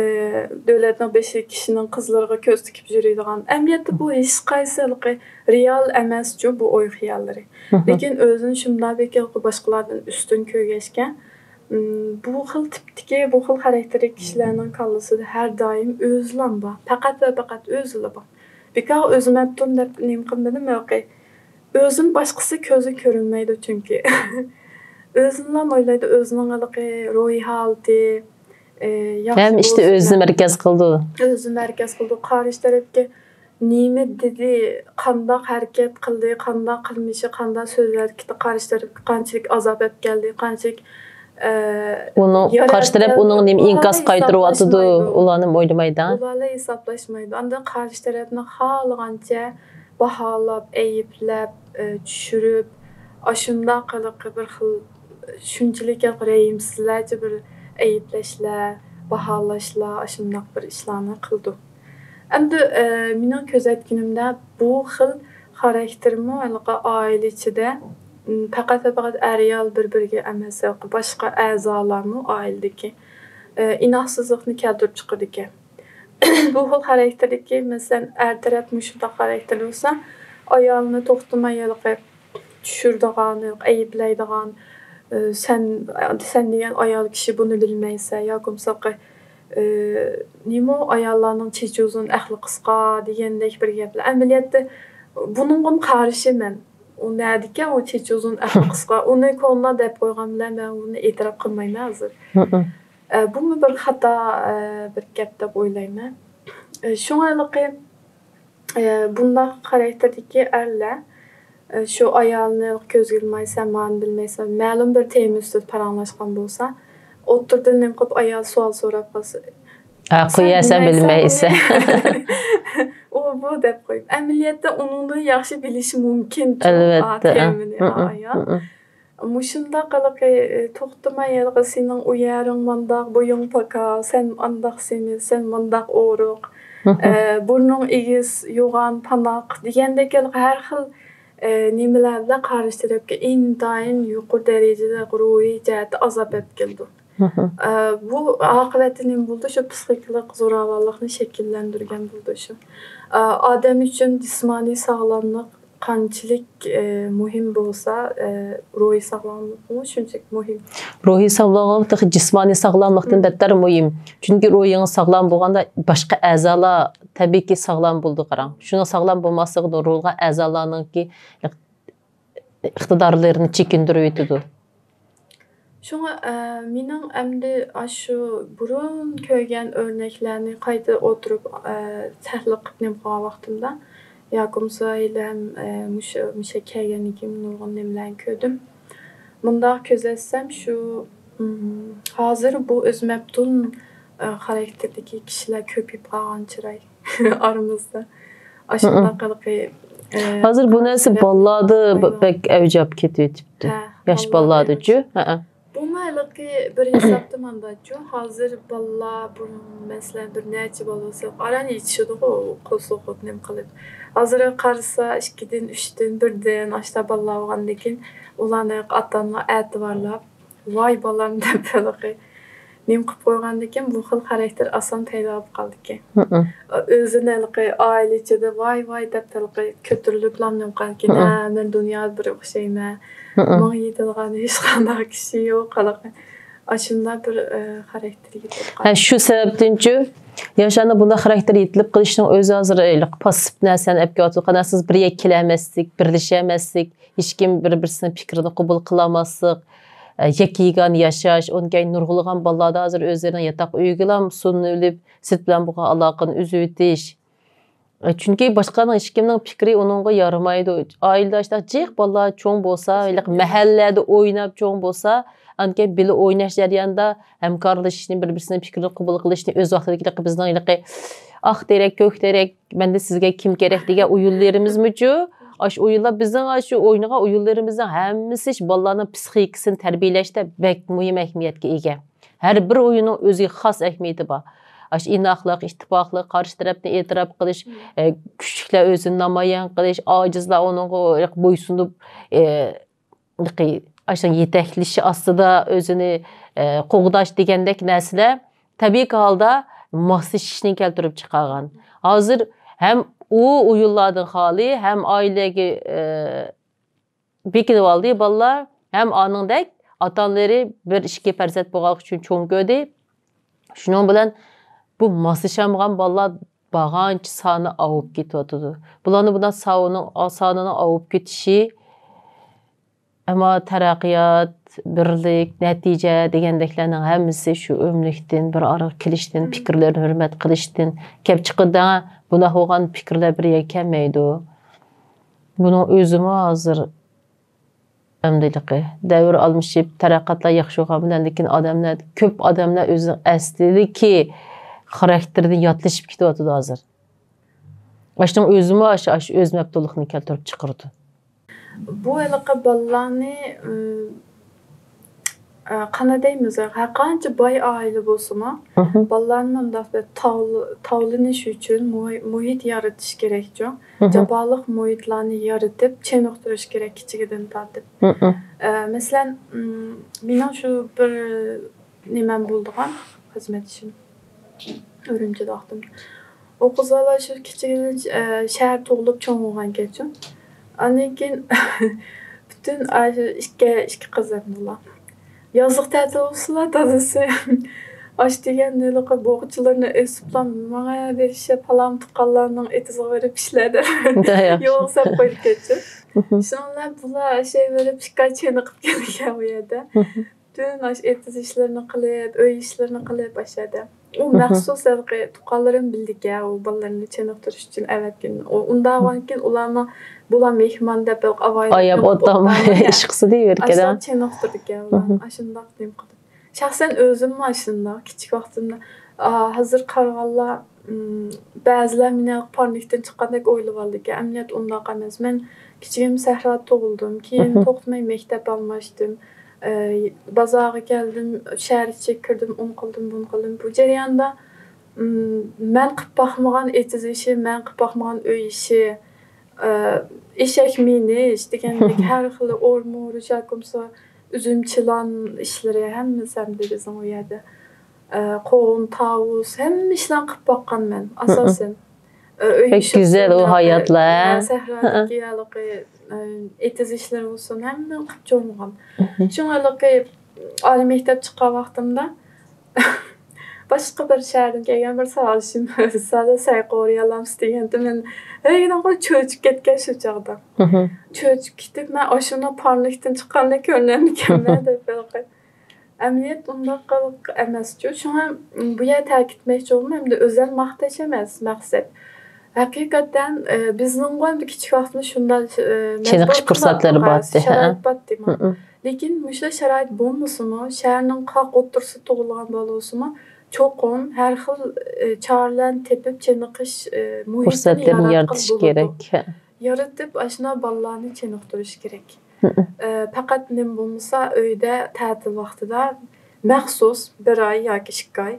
دۆلەتنىڭ بېشىدىكى كىشىنىڭ قىزلىرىغا كۆز تىكىپ يۈرىدىغان. ئەمەلىيەتتە بۇ ھېچقايسى ھېلىقى رېئال ئەمەسچۇ بۇ ئوي خىياللىرى. لېكىن ئۆزىنى شۇنداق بەك ھېلىقى باشقىلاردىن ئۈستۈن كۆرگەچكە، ئىم، بۇ خىل تىپتىكى، بۇ خىل خاراكتېردىكى كىشىلەرنىڭ كاللىسىدا ھەر دائىم ئۆزىلا بار. پەقەت ۋە پەقەت ئۆزىلا بار. بىكار ئۆزى مەپتۇن دەپ نېمە قىلمىدىم ھېلىقى. ئۆزىنى باشقىسى كۆزى كۆرۈنمەيدۇ چۈنكى. ئۆزىنىلا ئويلايدۇ، ئۆزىنىڭ ھېلىقى روھىي ھالىتى، ئى، ياخشى ھەم ئىشتا بولسۇن ئۆزىنى دەپ. مەركەز قىلىدۇ. ئۆزىنى مەركەز قىلىدۇ. قارشى تەرەپكە نېمە دېدى، قانداق ھەرىكەت قىلدى، قانداق قىلمىشى، قانداق سۆز ھەرىكىتى قارشى تەرەپكە قانچىلىك ئازاب ئەپ كەلدى، قانچىلىك، ئى، ئۇنىڭ يارا قارشى تەرەپ ئەپ كەلدى. ئۇنىڭ نېمە ئىنكاس قايتۇرۇۋاتىدۇ، ئۇلارنى ئويلىمايدۇ. ئۇلارلا ھېسابلاشمايدۇ. ئاندىن قارشى تەرەپنى خالىغانچە باھالاپ، ئەيىبلەپ، ئى، چۈشۈرۈپ، ئاشۇنداق ھېلىقى بىر خىل شۇنچىلىك رەھىمسىزلەرچە بىر ئەيىبلەشلەر، باھالاشلار، ئاشۇنداق بىر ئىشلارنى قىلىدۇ. ئەمدى، ئى، مېنىڭ كۆزەتكىنىمدە بۇ خىل خاراكتېرمۇ ھېلىقى ئائىلە ئىچىدە، م، پەقەت ۋە پەقەت ئەر-ئايال بىر-بىرىگە ئەمەس، ھېلىقى باشقا ئەزالارمۇ ئائىلىدىكى، ئى، ئىناقسىزلىقنى كەلتۈرۈپ چىقىدىكەن. بۇ خىل خاراكتېردىكى، مەسىلەن، ئەر تەرەپ مۇشۇنداق خاراكتېردا بولسا، ئايالىنى توختىماي ھېلىقى چۈشۈرىدىغان، ھېلىقى ئەيىبلەيدىغان، ئى، سەن، سەن دېگەن ئايال كىشى بۇنى بىلمەيسەن، ياكى بولمىسا، ئى، نېمە ئاياللارنىڭ چېچى ئۇزۇن، ئەقلى قىسقا دېگەندەك بىر گەپلەر. ئەمەلىيەتتە بۇنىڭغىمۇ قارشى مەن. ئۇ نەدىكەن، ئۇ چېچى ئۇزۇن، ئەقلى قىسقا؟ ئۇنى كونا دەپ قويغان بىلەن مەن ئۇنى ئېتىراپ قىلمايمەن ھازىر. ئە، بۇمۇ بىر خاتا، ئە، بىر گەپ دەپ ئويلايمەن. ئە، شۇڭا ھېلىقى، ئە، بۇنداق خاراكتېردىكى ئەرلەر، ئە، شۇ ئايالىنى كۆزگە ئىلمايسەن، مانى بىلمەيسەن، مەلۇم بىر تېما ئۈستىدە پاراڭلاشقان بولسا، ئوتتۇرىدىن نېمە قىلىپ ئايال سوئال سوراپ قالسا، ھە، سەن قويە، سەن بىلمەيسەن، بىلمەيسەن. ئۇ بۇ دەپ قويۇپ، ئەمەلىيەتتە ئۇنىڭدىن ياخشى بىلىشى مۇمكىن. ئەلۋەتتە. تېمىنى ئايال. مۇشۇنداق ھېلىقى، ئى، توختىماي ھېلىقى سېنىڭ ئۇ يەرىڭ مانداق، بويۇڭ پاكا، سەن ئانداق سېمىز، سەن مانداق ئورۇق، ئە، بۇرنۇڭ ئېگىز، يوغان، پاناق دېگەندەك ھېلىقى ھەر خىل، ئە، نېمىلەر بىلەن قارشى تەرەپكە ئىنتايىن يۇقىرى دەرىجىدە روھىي جەھەتتە ئازاب ئېلىپ كېلىدۇ. ئە، بۇ ئاقىۋەتتە نېمە بولىدۇ؟ شۇ پسىخىكىلىق زوراۋانلىقنى شەكىللەندۈرگەن بولىدۇ شۇ. ئە، ئادەم ئۈچۈن جىسمانىي ساغلاملىق قانچىلىك، ئە، مۇھىم بولسا، ئە، روھىي ساغلاملىقمۇ شۇنچىلىك مۇھىم. روھىي ساغلاملىق تېخى جىسمانىي ساغلاملىقتىن بەتتەر مۇھىم. چۈنكى روھىڭىز ساغلام بولغاندا باشقا ئەزالار تەبىئىيكى ساغلام بولىدۇ، قاراڭ. شۇنىڭ ساغلام بولماسلىقى نۇرغۇنلىغان ئەزالارنىڭكى ئىقتىدارلىرىنى چېكىندۈرۈۋېتىدۇ. شۇڭا، ئە، مېنىڭ ئەمدى ئاشۇ بۇرۇن كۆرگەن ئۆرنەكلەرنى قايتا ئولتۇرۇپ، ئە، تەھلىل قىلىپ نېمە قىلغان ۋاقتىمدا، ياكى بولمىسا ھېلىھەم، ئە، مۇشۇ، مۇشۇ كەلگەندىن كېيىن نۇرغۇن نېمىلەرنى كۆردۈم. مۇنداق كۆزەتسەم، شۇ، ئىم، ھازىر بۇ ئۆزى مەپتۇن، ئە، خاراكتېردىكى كىشىلەر كۆپىيىپ قالغان چىراي. ئارىمىزدا. ئاشۇنداق ھېلىقى، ئە، ھازىر بۇ نەرسە بالىلاردا بەك ئەۋج ئېلىپ كېتىۋېتىپتۇ. ياش بالىلاردا بالىلاردا ئەۋج. بۇمۇ ھېلىقى بىر ھېسابتا مانداچۇ. ھازىر بالىلار، بۇرۇن، مەسىلەن، بىر نەچچە بالا بولسا، ئاران يېتىشىدىغۇ، قورسىقى نېمە قىلىپ. ھازىر قارىسا، ئىككىدىن، ئۈچتىن، بىردىن ئاشتا بالىلار بولغاندىن كېيىن، ئۇلارنى ئاتا-ئانىلار ئەتىۋارلاپ، ۋاي بالام دەپ ھېلىقى نېمە قىلىپ قويغاندىكىن، بۇ خىل خاراكتېر ئاسان پەيدا بولۇپ قالىدىكەن. ئۆزىنى ھېلىقى ئائىلە ئىچىدە ۋاي ۋاي دەپ ھېلىقى كۆتۈرۈلۈپلا نېمە قىلىدىكەن، ھە، مەن دۇنيادا بىر ئوخشايمەن، ماڭا يېتىدىغان ھېچقانداق كىشى يوق، ھېلىقى ئاشۇنداق بىر، ئە، خاراكتېر يېتىلىپ قالىدۇ. ھە، شۇ سەۋەبتىنچۇ ياشلارنىڭ بۇنداق خاراكتېر يېتىلىپ قېلىشىنىڭ ئۆزى ھازىر ھېلىقى پاسسىپ نەرسىنى ئەپ كېلىۋاتىدۇ. قانداقسىز بىر يەرگە كېلەلمەسلىك، بىرلىشەلمەسلىك، ھېچكىم بىر-بىرسىنىڭ پىكرىنى قوبۇل قىلالماسلىق، ئە، يەككە-يېگانە ياشاش، ئۇنىڭ كەينى نۇرغۇنلىغان بالىلاردا ھازىر ئۆزلىرىنىڭ ياتاق ئۆيىگىلا سۇنۇۋېلىپ، سىرت بىلەن بولغان ئالاقىنى ئۈزۈۋېتىش. ئە، چۈنكى باشقىنىڭ، ھېچكىمنىڭ پىكرى ئۇنىڭغا يارىمايدۇ. ئائىلىدە ئاشۇنداق جىق بالىلار چوڭ بولسا، ھېلىقى مەھەللىدە ئويناپ چوڭ بولسا، ئانكەين بىللە ئويناش جەريانىدا ھەمكارلىشىشنى، بىر-بىرسىنىڭ پىكرىنى قوبۇل قىلىشنى، ئۆز ۋاقتىدىكى بىزنىڭ ھېلىقى ئاق تېرەك، كۆك تېرەك، مەندە سىزگە كىم كېرەك دېگەن ئويۇنلىرىمىزمۇچۇ؟ ئاشۇ ئويۇنلار بىزنىڭ ئاشۇ ئوينىغان ئويۇنلىرىمىزنىڭ ھەممىسى شۇ بالىلارنىڭ پسىخىكىسىنى تەربىيەلەشتە بەك مۇھىم ئەھمىيەتكە ئىگە. ھەر بىر ئويۇننىڭ ئۆزىگە خاس ئەھمىيىتى بار. ئاشۇ ئىناقلىق، ئىتتىپاقلىق، قارشى تەرەپنى ئېتىراپ قىلىش، ئە، كۈچلۈكلەر ئۆزىنى نامايان قىلىش، ئاجىزلار ئۇنىڭغا بويسۇنۇپ، ئە، ئاشۇ يېتەكلىشى ئاستىدا ئۆزىنى، ئە، قوغداش دېگەندەك نەرسىلەر تەبىئىي ھالدا ماسلىشىشنى كەلتۈرۈپ چىقارغان. ھازىر ھەم ئۇ ئويۇنلاردىن خالىي، ھەم ئائىلىگە، ئە، بېكىنىۋالدى بالىلار، ھەم ئانىڭدەك ئاتا-ئانىلىرى بىر ئىككى پەرزەنت بولغانلىقى ئۈچۈن چوڭ كۆردى. شۇنىڭ بىلەن بۇ ماسلىشالمىغان بالىلار بارغانچە سانى ئاۋۇپ كېتىۋاتىدۇ. بۇلارنى بۇنداق ساۋۇنىڭ، سانىنىڭ ئاۋۇپ كېتىشى، ئەمما تەرەققىيات، بىرلىك، نەتىجە دېگەندەكلەرنىڭ ھەممىسى شۇ ئۆملۈكتىن، بىر ئارىغا كېلىشتىن، پىكىرلەرنى ھۆرمەت قىلىشتىن كەپ چىقىدۇ. بۇنداق بولغان پىكىرلەر بىر يەرگە كەلمەيدۇ. بۇنىڭ ئۆزىمۇ ھازىر ئەمدىلىكى دەۋر ئالمىشىپ، تەرەققىياتلار ياخشى بولغان بىلەن، لېكىن ئادەملەر، كۆپ ئادەملەر ئۆزىنىڭ ئەسلىدىكى خاراكتېرىنى ياتلىشىپ كېتىۋاتىدۇ ھازىر. ئاشۇنىڭ ئۆزىمۇ ئاشۇ، ئاشۇ ئۆز مەپتۇنلۇقنى كەلتۈرۈپ چىقىرىدۇ. بۇ ھېلىقى بالىلارنى، ئىم، ئە، قانداق دەيمىز، ھەرقانچە باي ئائىلە بولسىمۇ، بالىلارنى مۇنداق بىر تاۋ-، تاۋلىنىش ئۈچۈن مۇھىت، مۇھىت يارىتىش كېرەكچۇ. جاپالىق مۇھىتلارنى يارىتىپ، چېنىقتۇرۇش كېرەك كىچىكىدىن تارتىپ. ئە، مەسىلەن، ئىم، مېنىڭ شۇ بىر نېمەم بولىدىغان خىزمەتدىشىم ئۈرۈمچىدە ۋاقتىمدا. ئۇ قىز بالا شۇ كىچىكىدىن، ئە، شەھەر تۇغۇلۇپ چوڭ بولغانكەنچۇ. ئاندىن كېيىن پۈتۈن ئاشۇ ئىككى، ئىككى قىز ئەمدىلا. يازلىق تەتىل بولسىلا دادىسى ئاش دېگەن ھېلىقى بوغچىلىرىنى ئېسىپلا ماڭا بېرىشە پالان تۇغقانلارنىڭ ئېتىزىغا بېرىپ ئىشلە دەپ يولغا سەپ قويۇپ كەتتى. شۇنىڭ بىلەن بۇلار ئاشۇ بېرىپ ئىككى ئاي چېنىقىپ كەلگەن بۇ يەردە. پۈتۈن ئاشۇ ئېتىز ئىشلىرىنى قىلىپ، ئۆي ئىشلىرىنى قىلىپ ئاشۇ يەردە. ئۇ مەخسۇس ھېلىقى تۇغقانلىرىم بىلىدىكەن، ئۇ بالىلىرىنى چېنىقتۇرۇش ئۈچۈن ئەۋەتكىن. ئۇ ئۇنداق بولغانكىن، ئۇلارمۇ بۇلار مېھمان دەپ ھېلىقى ئاۋايلاپ ئاياپ ئولتۇرماي ئىشقىسى دېيىۋېرىدىكەن. ئاشۇنداق چېنىقتۇرىدىكەن ئۇلار. ئاشۇنداق نېمە قىلىپ. شەخسەن ئۆزۈممۇ ئاشۇنداق كىچىك ۋاقتىمدا، ئا، ھازىر قارىغانلار، ئم، بەزىلەر مېنى پارنىكتىن چىققاندەك ئويلىۋالىدىكەن. ئەمەلىيەتتە ئۇنداق ئەمەس. مەن كىچىكىمدە سەھرادا تۇغۇلدۇم. كېيىن توختىماي مەكتەپ ئالماشتىم. ئە، بازارغا كەلدىم، شەھەر ئىچىگە كىردىم، ئۇنى قىلدىم، بۇنى قىلدىم. بۇ جەرياندا، ئىم، مەن قىلىپ باقمىغان ئېتىز ئىشى، مەن قىلىپ باقمىغان ئۆي ئىشى، ئە، ئېشەك مىنىش دېگەندەك ھەر خىل ئورمۇرۇش ياكى بولمىسا ئۈزۈم چىلان ئىشلىرى ھەممىسى ئەمدى بىزنىڭ ئۇ يەردە. ئە، قوغۇن، تاۋۇس، ھەممە ئىشلارنى قىلىپ باققان مەن، ئاساسەن. ئە، ئۆي بەك ئىشى گۈزەل ئۇ ئۇسۇلى، ھاياتلار. ئە، سەھرادىكى ھېلىقى، ئە، ئېتىز ئىشلىرى بولسۇن، ھەممىنى قىلىپ چوڭىغان. شۇڭا ھېلىقى ئالىي مەكتەپ چىققان ۋاقتىمدا باشقا بىر شەھەردىن كەلگەن بىر ساۋاقدىشىم، سادە سەي قورۇيالامسىز دېگەندە، مەن ھەيران قېلىپ چۆچۈپ كەتكەن شۇ چاغدا. چۆچۈپ كېتىپ، مەن ئاشۇنداق پارنىكتىن چىققاندەك كۆرۈنەمدىكەنمەن دەپ ھېلىقى. ئەمەلىيەت ئۇنداق قىلىق ئەمەسچۇ. شۇڭا بۇ يەردە تەكىتلىمەكچى بولدۇم، ئەمدى ئۆزەل ماختاش ئەمەس مەقسەت. ھەقىقەتەن، ئە، بىزنىڭغۇ ئەمدى كىچىك ۋاقتىمىز شۇنداق، ئە، چېنىقىش پۇرسەتلىرى بارتى، ھە. شارائىت بارتى. لېكىن مۇشۇنداق شارائىت بولمىسىمۇ، شەھەرنىڭ قاق ئوتتۇرىسىدا تۇغۇلغان بالا بولسىمۇ، چوقۇم ھەر خىل، ئە، چارىلەرنى تېپىپ چېنىقىش، ئە، مۇھىتىنى پۇرسەتلىرىنى يارىتىش يارىتىش كېرەك. يارىتىپ، ئاشۇنداق بالىلارنى چېنىقتۇرۇش كېرەك. ئە، پەقەت نېمە بولمىسا، ئۆيدە تەتىل ۋاقتىدا مەخسۇس بىر ئاي ياكى ئىككى ئاي،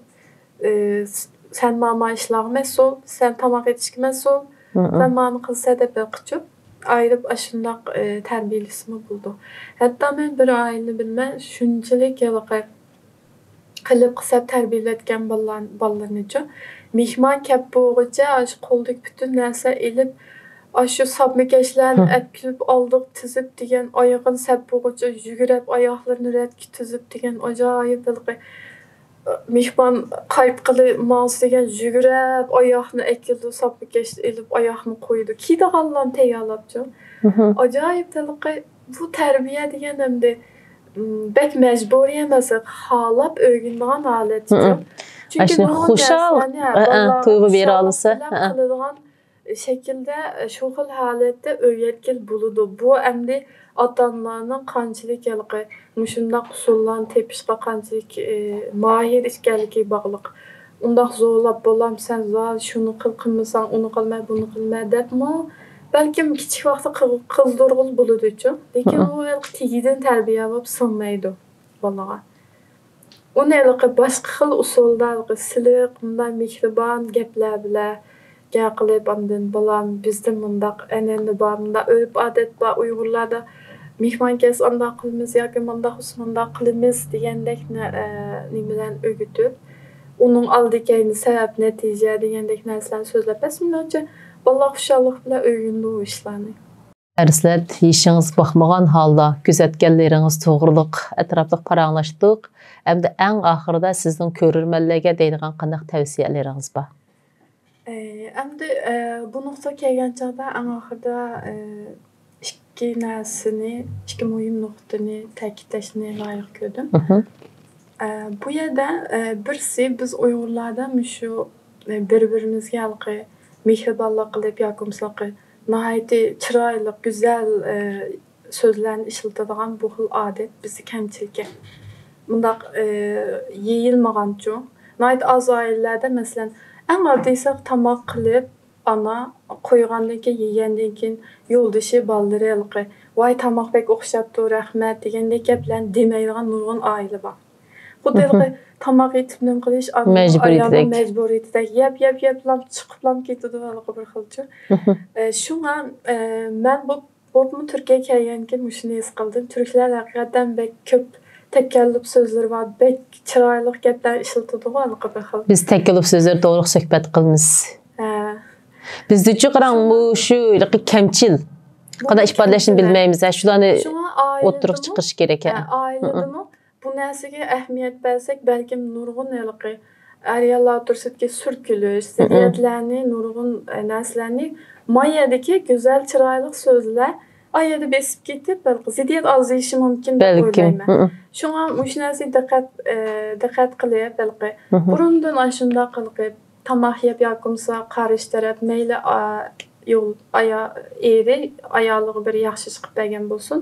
ئە، س-، سەن مانا ئىشلارغا مەسئۇل، سەن تاماق ئېتىشكە مەسئۇل، سەن مانا قىلسەن دەپ بىر قىچۇپ ئايرىپ ئاشۇنداق، ئە، تەربىيەلىسىمۇ بولىدۇ. ھەتتا مەن بىر ئائىلىنى بىلىمەن، شۇنچىلىك ھېلىقى قىلىپ قىساپ تەربىيەلەتكەن بالىلار-، بالىلىرىنىچۇ، مېھمان كەپ بولغۇچە ئاشۇ قولىدىكى پۈتۈن نەرسە ئېلىپ، ئاشۇ ساپمىكەشلەرنى ئەتكۈزۈپ ئالدىغا تىزىپ دېگەن، ئايىغىنى سەپ بولغۇچە يۈگۈرۈپ، ئاياغلىرىنى رەتكە تىزىپ دېگەن ئاجايىپ ھېلىقى، مېھمان قايتقىلى ماڭسا دېگەن يۈگۈرۈپ ئاياغنى ئەكېلىدۇ، ساپمىكەشنى ئېلىپ ئاياغنى قويىدۇ. كىيىدىغانلارنى تەييارلاپچۇ. ئاجايىپ ھېلىقى بۇ تەربىيە دېگەن ئەمدى، م، بەك مەجبۇرىي ئەمەس، خالاپ ئۆگىنىدىغان ھالەتتىچۇ. چۈنكى ئاشۇ نۇرغۇن خۇشال، نەرسىلەرنى، ھە، تۇيغۇ بېرەلىسە، خۇشاللىق بىلەن قىلىدىغان شەكىلدە، شۇ خىل ھالەتتە ئۆگەتكىلى بولىدۇ. بۇ ئەمدى ئاتا-ئانىلارنىڭ قانچىلىك ھېلىقى مۇشۇنداق ئۇسۇللارنى تېپىشقا قانچىلىك، ئى، ماھىر ئىكەنلىكىگە باغلىق. ئۇنداق زورلاپ بولامسەن، زال شۇنى قىل، قىلمىساڭ ئۇنى قىلماي، بۇنى قىلماي دەپمۇ، بەلكىم كىچىك ۋاقتى قىل-، قىلدۇرغىلى بولىدۇچۇ. لېكىن ئۇ ھېلىقى تېگىدىن تەربىيە بولۇپ سىڭمەيدۇ بالىغا. ئۇنى ھېلىقى باشقا خىل ئۇسۇلدا ھېلىقى سىلىق، مۇنداق مېھرىبان گەپلەر بىلەن گەپ قىلىپ، ئاندىن بالام، بىزدە مۇنداق ئەنئەنە بار، مۇنداق ئۆرپ-ئادەت بار ئۇيغۇرلاردا، مېھمان كەلسە ئانداق قىلىمىز ياكى مۇنداق بولسا مۇنداق قىلىمىز دېگەندەك نە-، ئە، نېمىلەرنى ئۆگىتىپ، ئۇنىڭ ئالدى كەينى سەۋەب نەتىجە دېگەندەك نەرسىلەرنى سۆزلەپ بەرسە، مېنىڭچە بالىلار خۇشاللىق بىلەن ئۆگىنىدۇ ئۇ ئىشلارنى. دەرسلەت يېشىڭىز باقمىغان ھالدا كۆزەتكەنلىرىڭىز توغرۇلۇق ئەتراپلىق پاراڭلاشتۇق. ئەمدى ئەڭ ئاخىرىدا سىزنىڭ كۆرۈرمەنلەرگە دەيدىغان قانداق تەۋسىيەلىرىڭىز بار؟ ئەي، ئەمدى، ئە، بۇ نۇقتىغا كەلگەن چاغدا ئەڭ ئاخىرىدا، ئە، ئىككى نەرسىنى، ئىككى مۇھىم نۇقتىنى تەكىتلەشنى لايىق كۆردۈم. ئە، بۇ يەردە، ئە، بىرسى بىز ئۇيغۇرلاردا مۇشۇ، ئە، بىر-بىرىمىزگە ھېلىقى مېھرىبانلىق قىلىپ ياكى بولمىسا ناھايىتى چىرايلىق، گۈزەل، ئە، سۆزلەرنى ئىشلىتىدىغان بۇ خىل ئادەت بىزدە كەمچىلكەن. مۇنداق، ئى، يېيىلمىغانچۇ. ناھايىتى ئاز ئائىلىلەردە، مەسىلەن، ئەڭ ئاددىيسى تاماق قىلىپ، ئانا قويغاندىن كېيىن، يېگەندىن كېيىن يولدىشى، بالىلىرى ھېلىقى، ۋاي، تاماق بەك ئوخشاپتۇ، رەھمەت دېگەندەك گەپلەرنى دېمەيدىغان نۇرغۇن ئائىلە بار. خۇددى ھېلىقى تاماق ئېتىپ نېمە قىلىش، ئايالنىڭ مەجبۇرىيىتىدەك كېتىدۇ ھېلىقى بىر خىلچۇ. ئە، شۇڭا، ئە، مەن بۇ بولۇپمۇ تۈركىيەگە كەلگەندىن كېيىن مۇشۇنى ھېس قىلدىم. تۈركلەر ھەقىقەتەن بەك كۆپ تەكەللۇپ سۆزلىرى بار، بەك چىرايلىق گەپلەرنى ئىشلىتىدىغۇ ھېلىقى بىر خىل. بىز تەكەللۇپ سۆزلىرى توغرۇلۇق سۆھبەت قىلىمىز. ھە. بىزدىچۇ قاراڭ، شۇڭا مۇشۇ ھېلىقى كەمچىل. قانداق ئىپادىلەشنى بىلمەيمىز. ھە، شۇلارنى ئوتتۇرىغا چىقىرىش كېرەك. ھە، ئائىلىدىمۇ بۇ نەرسىگە ئەھمىيەت بەرسەك، بەلكىم نۇرغۇن ھېلىقى ئەر-ئاياللار ئوتتۇرىسىدىكى سۈركىلىش، زىددىيەتلەرنى، نۇرغۇن، ئە، نەرسىلەرنى ما يەردىكى گۈزەل، چىرايلىق سۆزلەر ئايالى بېسىپ كېتىپ، بەلكى زىددىيەت ئازىيىشى مۇمكىن دەپ بەلكىم. ئويلايمەن. شۇڭا مۇشۇ نەرسىگە دىققەت، ئە، دىققەت قىلىپ، بەلكى بۇرۇندىن ئاشۇنداق قىلىپ، تاماق يەپ ياكى بولمىسا قارشى تەرەپ مەيلى، ئا، يول-، ئايا-، ئېرى ئايالىغا بىر ياخشى ئىش قىلىپ بەرگەن بولسۇن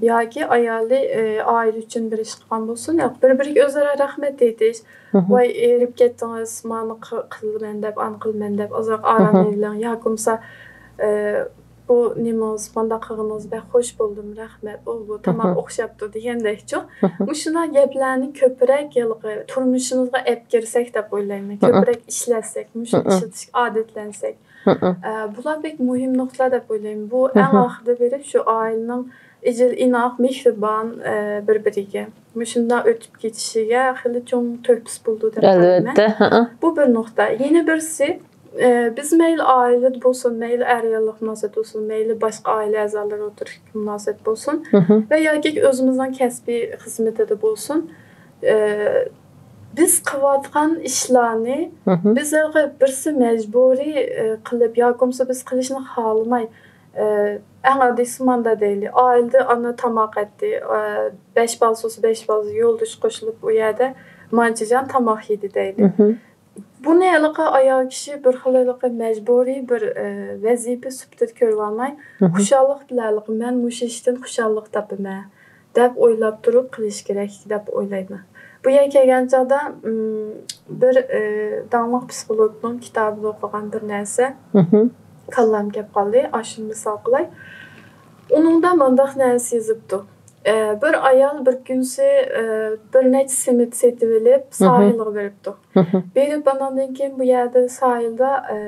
ياكى ئايالى، ئە، ئائىلە ئۈچۈن بىر ئىش قىلغان بولسۇن، ياكى بىر-بىرىگە ئۆزئارا رەھمەت ئېيتىش. ۋاي، ئېرىپ كەتتىڭىز، مانا قى-، قىلىمەن دەپ، ئانا قىلىمەن دەپ، ئازراق ئارام ئېلىڭ. ياكى بولمىسا، ئە، بۇ نېمىڭىز، مانداق قىلغىنىڭىز بەك خوش بولدۇم، رەھمەت، ئۇ بۇ تاماق ئوخشاپتۇ دېگەندەكچۇ. مۇشۇنداق گەپلەرنى كۆپرەك ھېلىقى تۇرمۇشىمىزغا ئەپ كىرسەك دەپ ئويلايمەن. كۆپرەك ئىشلەتسەك، مۇشۇنى ئىشلىتىشكە ئادەتلەنسەك. ئە، بۇلار بەك مۇھىم نۇقتىلار دەپ ئويلايمەن. بۇ ئەڭ ئاخىرىدا بېرىپ شۇ ئائىلىنىڭ ئىجىل ئىناق، مېھرىبان، ئە، بىر-بىرىگە مۇشۇنداق ئۆتۈپ كېتىشىگە خېلى چوڭ تۆھپىسى بولىدۇ دەپ قارايمەن. ئەلۋەتتە، ھە. بۇ بىر نۇقتا. يەنە بىرسى، ئە، بىز مەيلى ئائىلىدە بولسۇن، مەيلى ئەر-ئاياللىق مۇناسىۋەت بولسۇن، مەيلى باشقا ئائىلە ئەزالىرى ئوتتۇرىسىدىكى مۇناسىۋەت بولسۇن ۋە ياكى ئۆزىمىزنىڭ كەسپىي خىزمىتىدە بولسۇن، ئە، بىز قىلىۋاتقان ئىشلارنى بىز ھېلىقى بىرسى مەجبۇرىي، ئە، قىلىپ ياكى بولمىسا بىز قىلىشنى خالىماي، ئە، ئەڭ ئاددىيسى ماندا دەيلى، ئائىلىدە ئانا تاماق ئەتتى، ئە، بەش بالىسى بولسا بەش بالىسى يولدىشى قوشۇلۇپ ئۇ يەردە مانچە جان تاماق يېدى دەيلى. بۇنى ھېلىقى ئايال كىشى بىر خىل ھېلىقى مەجبۇرىي بىر، ئە، ۋەزىپە سۈپىتىدە كۆرۈۋالماي، خۇشاللىق بىلەن ھېلىقى مەن مۇشۇ ئىشتىن خۇشاللىق تاپىمەن دەپ ئويلاپ تۇرۇپ قىلىش كېرەك دەپ ئويلايمەن. بۇ يەرگە كەلگەن چاغدا، ئىم، بىر، ئە، داڭلىق پسىخولوگنىڭ كىتابىدا ئوقۇغان بىر نەرسە كاللام كەپ قالدى. ئاشۇنى مىسال قىلاي. ئۇنىڭدا مانداق نەرسە يېزىپتۇ. ئە، بىر ئايال بىر كۈنسى، ئە، بىر نەچچە سېمىت سېتىۋېلىپ، ساھىلغا بېرىپتۇ. بېرىپ، ئاناندىن كېيىن بۇ يەردە ساھىلدا، ئە،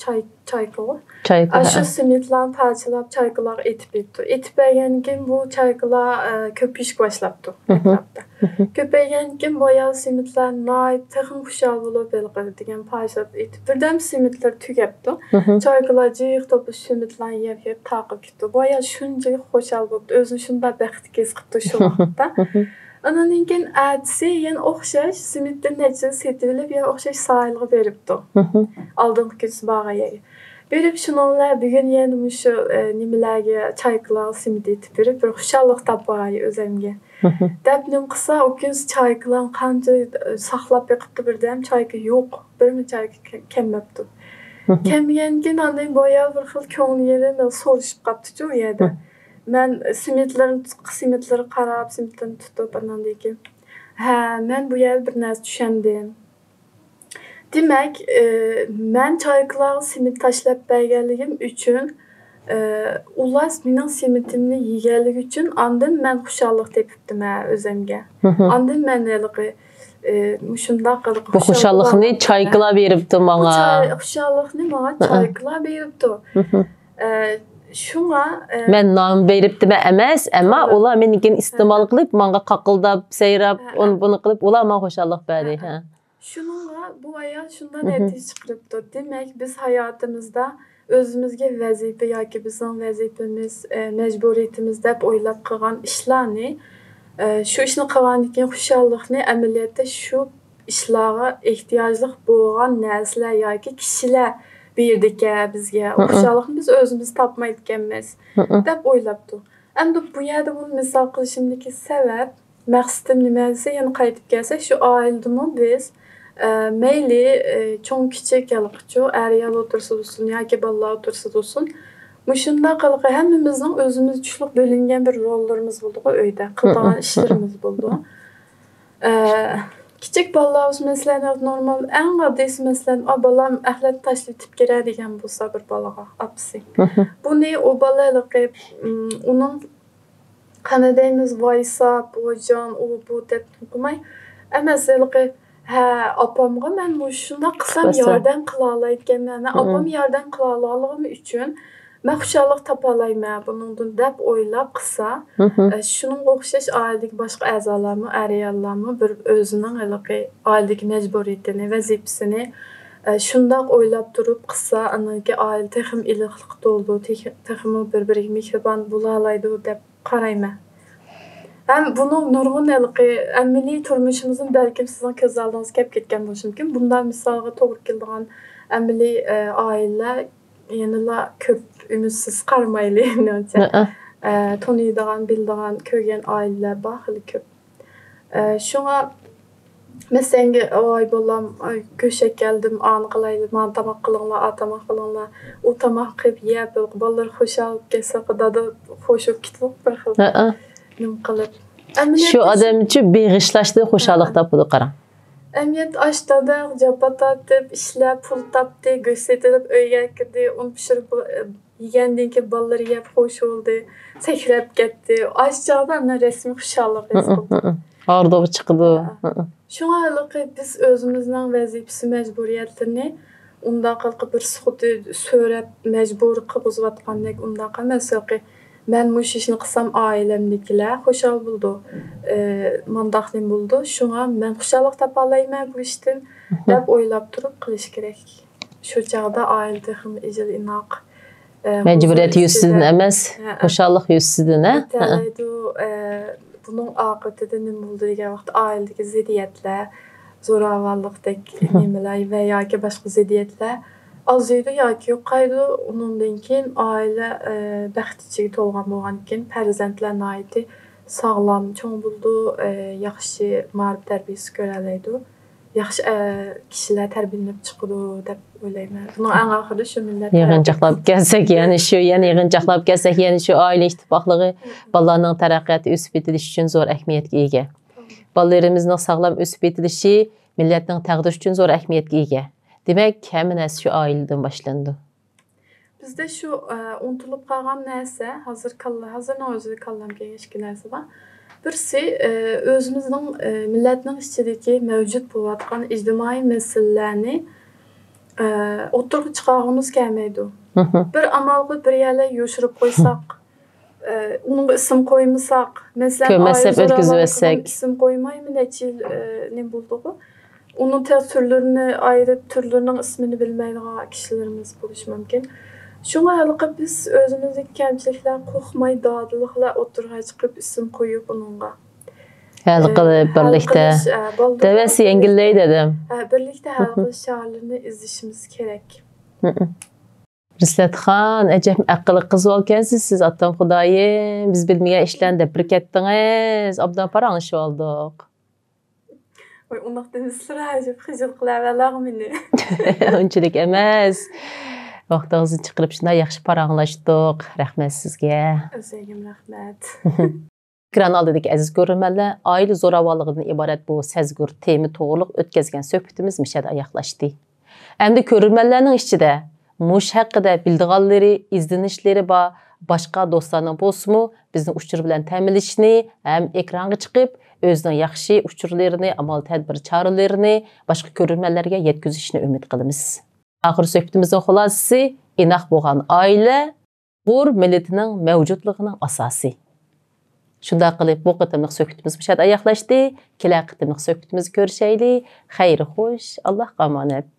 چاي، چايكىغۇ. چايكا، ئاشۇ سېمىتلارنى پارچىلاپ، چايكىلارغا ئېتىپ بېرىپتۇ. ئېتىپ بەرگەندىن كېيىن بۇ چايكىلار، ئە، كۆپىيىشكە باشلاپتۇ ئەتراپتا. كۆپەيگەندىن كېيىن بۇ ئايال سېمىتلار ناھايىتى تېخىمۇ خۇشال بولۇپ، ھېلىقى دېگەن پارچىلاپ ئېتىپ، بىردەم سېمىتلىرى تۈگەپتۇ. چايكىلار جىق توپلىشىپ سېمىتلارنى يەپ، يەپ تارقىپ كېتىپتۇ. بۇ ئايال شۇنچىلىك خۇشال بوپتۇ، ئۆزىنى شۇنداق بەختلىك ھېس قىپتۇ شۇ ۋاقىتتا. ئانىڭدىن كېيىن ئەتىسى يەنە ئوخشاش سېمىتتىن نەچچىنى سېتىۋېلىپ، يەنە ئوخشاش ساھىلغا بېرىپتۇ. ئالدىنقى كۈنسى بارغان يەرگە. بېرىپ شۇنىڭ بىلەن بۈگۈن يەنە مۇشۇ، ئە، نېمىلەرگە، چايكىلارغا سېمىت ئېتىپ بېرىپ، بىر خۇشاللىق تاپاي ئۆزەمگە. دەپ نېمە قىلسا، ئۇ كۈنسى چايكىلارنى قانچە، ئە، ساقلاپ بېقىپتۇ بىردەم، چايكا يوق. بىرمۇ چايكا كە-، كەلمەپتۇ. كەلمىگەندىن كېيىن ئاندىن بۇ ئايال بىر خىل كۆڭلى يېرىم سورىشىپ قاپتۇچۇ ئۇ يەردە. مەن سېمىتلىرىنى تۇت-، سېمىتلىرىغا قاراپ، سېمىتلىرىنى تۇتۇپ، ئاناندىن كېيىن، ھە، مەن بۇ يەردە بىر نەرسە چۈشەندىم. دېمەك، ئى، مەن چايكىلارغا سېمىت تاشلاپ بەرگەنلىكىم ئۈچۈن، ئى، ئۇلار مېنىڭ سېمىتىمنى يېگەنلىكى ئۈچۈن ئاندىن مەن خۇشاللىق تېپىپتىمەن ئۆزۈمگە. ئاندىن مەن ھېلىقى، ئى، مۇشۇنداق ھېلىقى بۇ خۇشاللىقنى چايكىلار بېرىپتۇ ماڭا. خۇشاللىقنى ماڭا چايكىلار بېرىپتۇ. ئى، شۇڭا، ئى، مەن نان بېرىپتىمەن ئەمەس، ئەمما ئۇلار مېنىڭكىنى ئىستېمال قىلىپ، ماڭا قاقىلداپ، سايراپ، ئۇنى بۇنى قىلىپ، ئۇلار ماڭا خۇشاللىق بەردى. شۇنىڭغا بۇ ئايال شۇنداق نەتىجە چىقىرىپتۇ. دېمەك، بىز ھاياتىمىزدا ئۆزىمىزگە ۋەزىپە ياكى بىزنىڭ ۋەزىپىمىز، ئە، مەجبۇرىيىتىمىز دەپ ئويلاپ قىلغان ئىشلارنى، ئە، شۇ ئىشنى قىلغاندىن كېيىن خۇشاللىقنى ئەمەلىيەتتە شۇ ئىشلارغا ئېھتىياجلىق بولغان نەرسىلەر ياكى كىشىلەر بېرىدىكەن بىزگە. ئۇ خۇشاللىقنى بىز ئۆزىمىز تاپمايدىكەنمىز دەپ ئويلاپتۇ. ئەمدى بۇ يەردە بۇنى مىسال قىلىشىمدىكى سەۋەب، مەقسىتىم نېمە دېسە، يەنە قايتىپ كەلسەك، شۇ ئائىلىدىمۇ بىز، ئە، مەيلى، ئە، چوڭ-كىچىك ھېلىقىچۇ، ئەر-ئايال ئوتتۇرىسىدا بولسۇن ياكى بالىلار ئوتتۇرىسىدا بولسۇن، مۇشۇنداق ھېلىقى ھەممىمىزنىڭ ئۆزىمىزچىلىك بۆلۈنگەن بىر روللىرىمىز بولىدىغۇ ئۆيدە، قىلىدىغان ئىشلىرىمىز بولىدۇ. ئە، كىچىك بالىلار بولسا، مەسىلەن، نورمال، ئەڭ ئاددىيسى، مەسىلەن، ئا، بالام ئەخلەت تاشلىۋېتىپ كىرە دېگەن بولسا بىر بالىغا ئاپىسى. بۇنى ئۇ بالا ھېلىقى، ئۇم، ئۇنىڭ قانداق دەيمىز، ۋايساپ، ۋايجان، ئۇ، بۇ دەپ قىلماي، ئەمەس، ھېلىقى، ھە، ئاپامغا مەن مۇشۇنداق قىلسام ياردەم قىلالايدىكەنمەن، مەن ئاپام ياردەم قىلالىغىنى ئۈچۈن مەن خۇشاللىق تاپالايمەن بۇنىڭدىن دەپ ئويلاپ قىلسا، ئە، شۇنىڭغا ئوخشاش ئائىلىدىكى باشقا ئەزالارمۇ، ئەر-ئاياللارمۇ بىر ئۆزىنىڭ ھېلىقى ئائىلىدىكى مەجبۇرىيىتىنى، ۋەزىپىسىنى، ئە، شۇنداق ئويلاپ تۇرۇپ قىلسا، ئاندىن كېيىن ئائىلە تېخىمۇ ئىللىقلىق تولىدۇ، تېخى-، تېخىمۇ بىر-بىرىگە مېھرىبان بولالايدۇ دەپ قارايمەن. ھەم بۇنىڭ نۇرغۇن ھېلىقى ئەمەلىي تۇرمۇشىمىزدىن بەلكىم سىزنىڭ كۆز ئالدىڭىزغا كەپ كەتكەن بولۇشى مۇمكىن. بۇنداق مىسالغا توغرا كېلىدىغان ئەمەلىي، ئە، ئائىلىلەر يەنىلا كۆپ ئۈمىدسىز قارىمايلى، مېنىڭچە. ئە، تونۇيدىغان، بىلىدىغان، كۆرگەن ئائىلىلەر بار خېلى كۆپ. ئە، شۇڭا مەسىلەن، ۋاي بالام، ئاي، گۆش ئەكەلدىم، ئانى قىلايلى، مانا تاماق قىلىڭلار، ئا تاماق قىلىڭلار. ئۇ تاماق قىلىپ يەپ، بالىلار خۇشال بولۇپ كەتسە، دادا خوش بولۇپ كېتىدۇ بىر خىل. ھەئە. نېمە قىلىپ. ئەمەلىيەتتە شۇ ئادەمچۇ بېغىشلاشتىن خۇشاللىق تاپىدۇ، قاراڭ. ئەمەلىيەتتە ئاش دادا جاپا تارتىپ، ئىشلەپ، پۇل تاپتى، گۆش سېتىلىپ، ئۆيگە كىردى، ئۇنى پىشۇرۇپ، يېگەندىن كېيىن بالىلىرى يەپ خوش بولدى، سەكرەپ كەتتى. ئاش چاغدا ئانا رەسمىي خۇشاللىق ھېس قىلدى. ھاردۇق چىقىدۇ. ھە. شۇڭا ھېلىقى بىز ئۆزىمىزنىڭ ۋەزىپىسى، مەجبۇرىيەتلىرىنى ئۇنداق بىرسى خۇددى سۆرەپ مەجبۇر قىلغۇزۇۋاتقاندەك ئۇنداق ئەمەس. ھېلىقى مەن مۇشۇ ئىشنى قىلسام ئائىلەمدىكىلەر خۇشال بولىدۇ، ئى، مانداق نېمە بولىدۇ، شۇڭا مەن خۇشاللىق تاپالايمەن بۇ ئىشتىن دەپ ئويلاپ تۇرۇپ قىلىش كېرەك. شۇ چاغدا ئائىلە تېخىمۇ ئىجىل ئىناق، ئە، مەجبۇرىيەت ھۇزۇر يۈزىسىدىن ئىچىدە. ئەمەس، ھەئە. خۇشاللىق يۈزىسىدىن، ھە؟ ئۆتەلەيدۇ، ئە، بۇنىڭ ئاقىۋىتىدە نېمە بولىدۇ دېگەن ۋاقىتتا، ئائىلىدىكى زىددىيەتلەر، زوراۋانلىقتەك نېمىلەر ۋە ياكى باشقا زىددىيەتلەر ئازىيىدۇ ياكى يوقايدۇ. ئۇنىڭدىن كېيىن ئائىلە، ئە، بەخت ئىچىگە تولغان بولغاندىن كېيىن پەرزەنتلەر ناھايىتى ساغلام چوڭ بولىدۇ، ئە، ياخشى مائارىپ تەربىيەسى كۆرەلەيدۇ. ياخشى، ئە، كىشىلەر تەربىيەلىنىپ چىقىدۇ دەپ ئويلايمەن. بۇنىڭ ئەڭ ئاخىرىدا شۇ مىللەت يىغىنچاقلاپ كەلسەك، يەنە شۇ، يەنە يىغىنچاقلاپ كەلسەك، يەنە شۇ ئائىلە ئىتتىپاقلىقى بالىلارنىڭ تەرەققىياتى، ئۆسۈپ يېتىلىشى ئۈچۈن زور ئەھمىيەتكە ئىگە. بالىلىرىمىزنىڭ ساغلام ئۆسۈپ يېتىلىشى مىللەتنىڭ تەقدىرى ئۈچۈن زور ئەھمىيەتكە ئىگە. دېمەك، ھەممە نەرسە شۇ ئائىلىدىن باشلىنىدۇ. بىزدە شۇ، ئە، ئۇنتۇلۇپ قالغان نەرسە، ھازىر كاللا، ھازىرنىڭ ئۆزىدە كاللامغا كەلگەن ئىككى نەرسە بار. بىرسى، ئە، ئۆزىمىزنىڭ، ئە، مىللەتنىڭ ئىچىدىكى مەۋجۇت بولۇۋاتقان ئىجتىمائىي مەسىلىلەرنى، ئە، ئوتتۇرىغا چىقارغۇمىز كەلمەيدۇ. بىر ئامال قىلىپ بىر يەرلەرگە يوشۇرۇپ قويساق، ئە، ئۇنىڭغا ئىسىم قويمىساق، مەسىلەن، كۆرمەس دەپ ئۆتكۈزۈۋەتسەك. ئىسىم قويمايمۇ نەچچە يىل، ئە، نېمە بولدىغۇ؟ ئۇنىڭ تېخى تۈرلىرىنى ئايرىپ، تۈرلىرىنىڭ ئىسمىنى بىلمەيدىغان كىشىلىرىمىز بولۇشى مۇمكىن. شۇڭا ھېلىقى بىز ئۆزىمىزدىكى كەمچىلىكلەر، قورقماي دادىللىقلار ئوتتۇرىغا چىقىپ ئىسىم قويۇپ ئۇنىڭغا، ھەل ئە، قىلىپ، ھەل بىرلىكتە قىلىش، ئە، بالدۇر دەۋەسى يەڭگىللەي دېدىم. ھە، بىرلىكتە ھەل قىلىش چارىلىرىنى ئىزدىشىمىز كېرەك. رىسلەتخان، ئەجەب ئەقىللىق قىز بولغانكەنسىز سىز، ئاتام خۇدايىم، بىز بىلمىگەن ئىشلارنى دەپ بېرىپ كەتتىڭىز، ئوبدان پاراڭلىشىۋالدۇق. ۋاي، ئۇنداق دېمىسىلە، ئەجەب خىجىل قىلىۋەرلەڭ مېنى. ئۇنچىلىك ئەمەس. ۋاقتىڭىزنى چىقىرىپ شۇنداق ياخشى پاراڭلاشتۇق. رەھمەت سىزگە. ئۆزەيگىم رەھمەت. ئېكران ئالدىدىكى ئەزىز كۆرۈرمەنلەر، ئائىلە زوراۋانلىقىدىن ئىبارەت بۇ سەزگۈر تېما توغرۇلۇق ئۆتكۈزگەن سۆھبىتىمىز مۇشۇ يەردە ئاياغلاشتى. ئەمدى كۆرۈرمەنلەرنىڭ ئىچىدە مۇشۇ ھەققىدە بىلىدىغانلىرى، ئىزدىنىشلىرى بار باشقا دوستلارنىڭ بولسىمۇ بىزنى ئۇچۇر بىلەن تەمىنلىشىنى ھەم ئېكرانغا چىقىپ ئۆزىنىڭ ياخشى ئۇچۇرلىرىنى، ئامال تەدبىر چارىلىرىنى باشقا كۆرۈرمەنلەرگە يەتكۈزۈشىنى ئۈمىد قىلىمىز. ئاخىر سۆھبىتىمىزنىڭ خۇلاسىسى، ئىناق بولغان ئائىلە ئۇيغۇر مىللىتىنىڭ مەۋجۇتلۇقىنىڭ ئاساسى. شۇنداق قىلىپ، بۇ قېتىملىق سۆھبىتىمىز مۇشۇ يەردە ئاياغلاشتى. كېلەر قېتىملىق سۆھبىتىمىزدە كۆرۈشەيلى. خەير خوش، ئاللاھقا ئامانەت.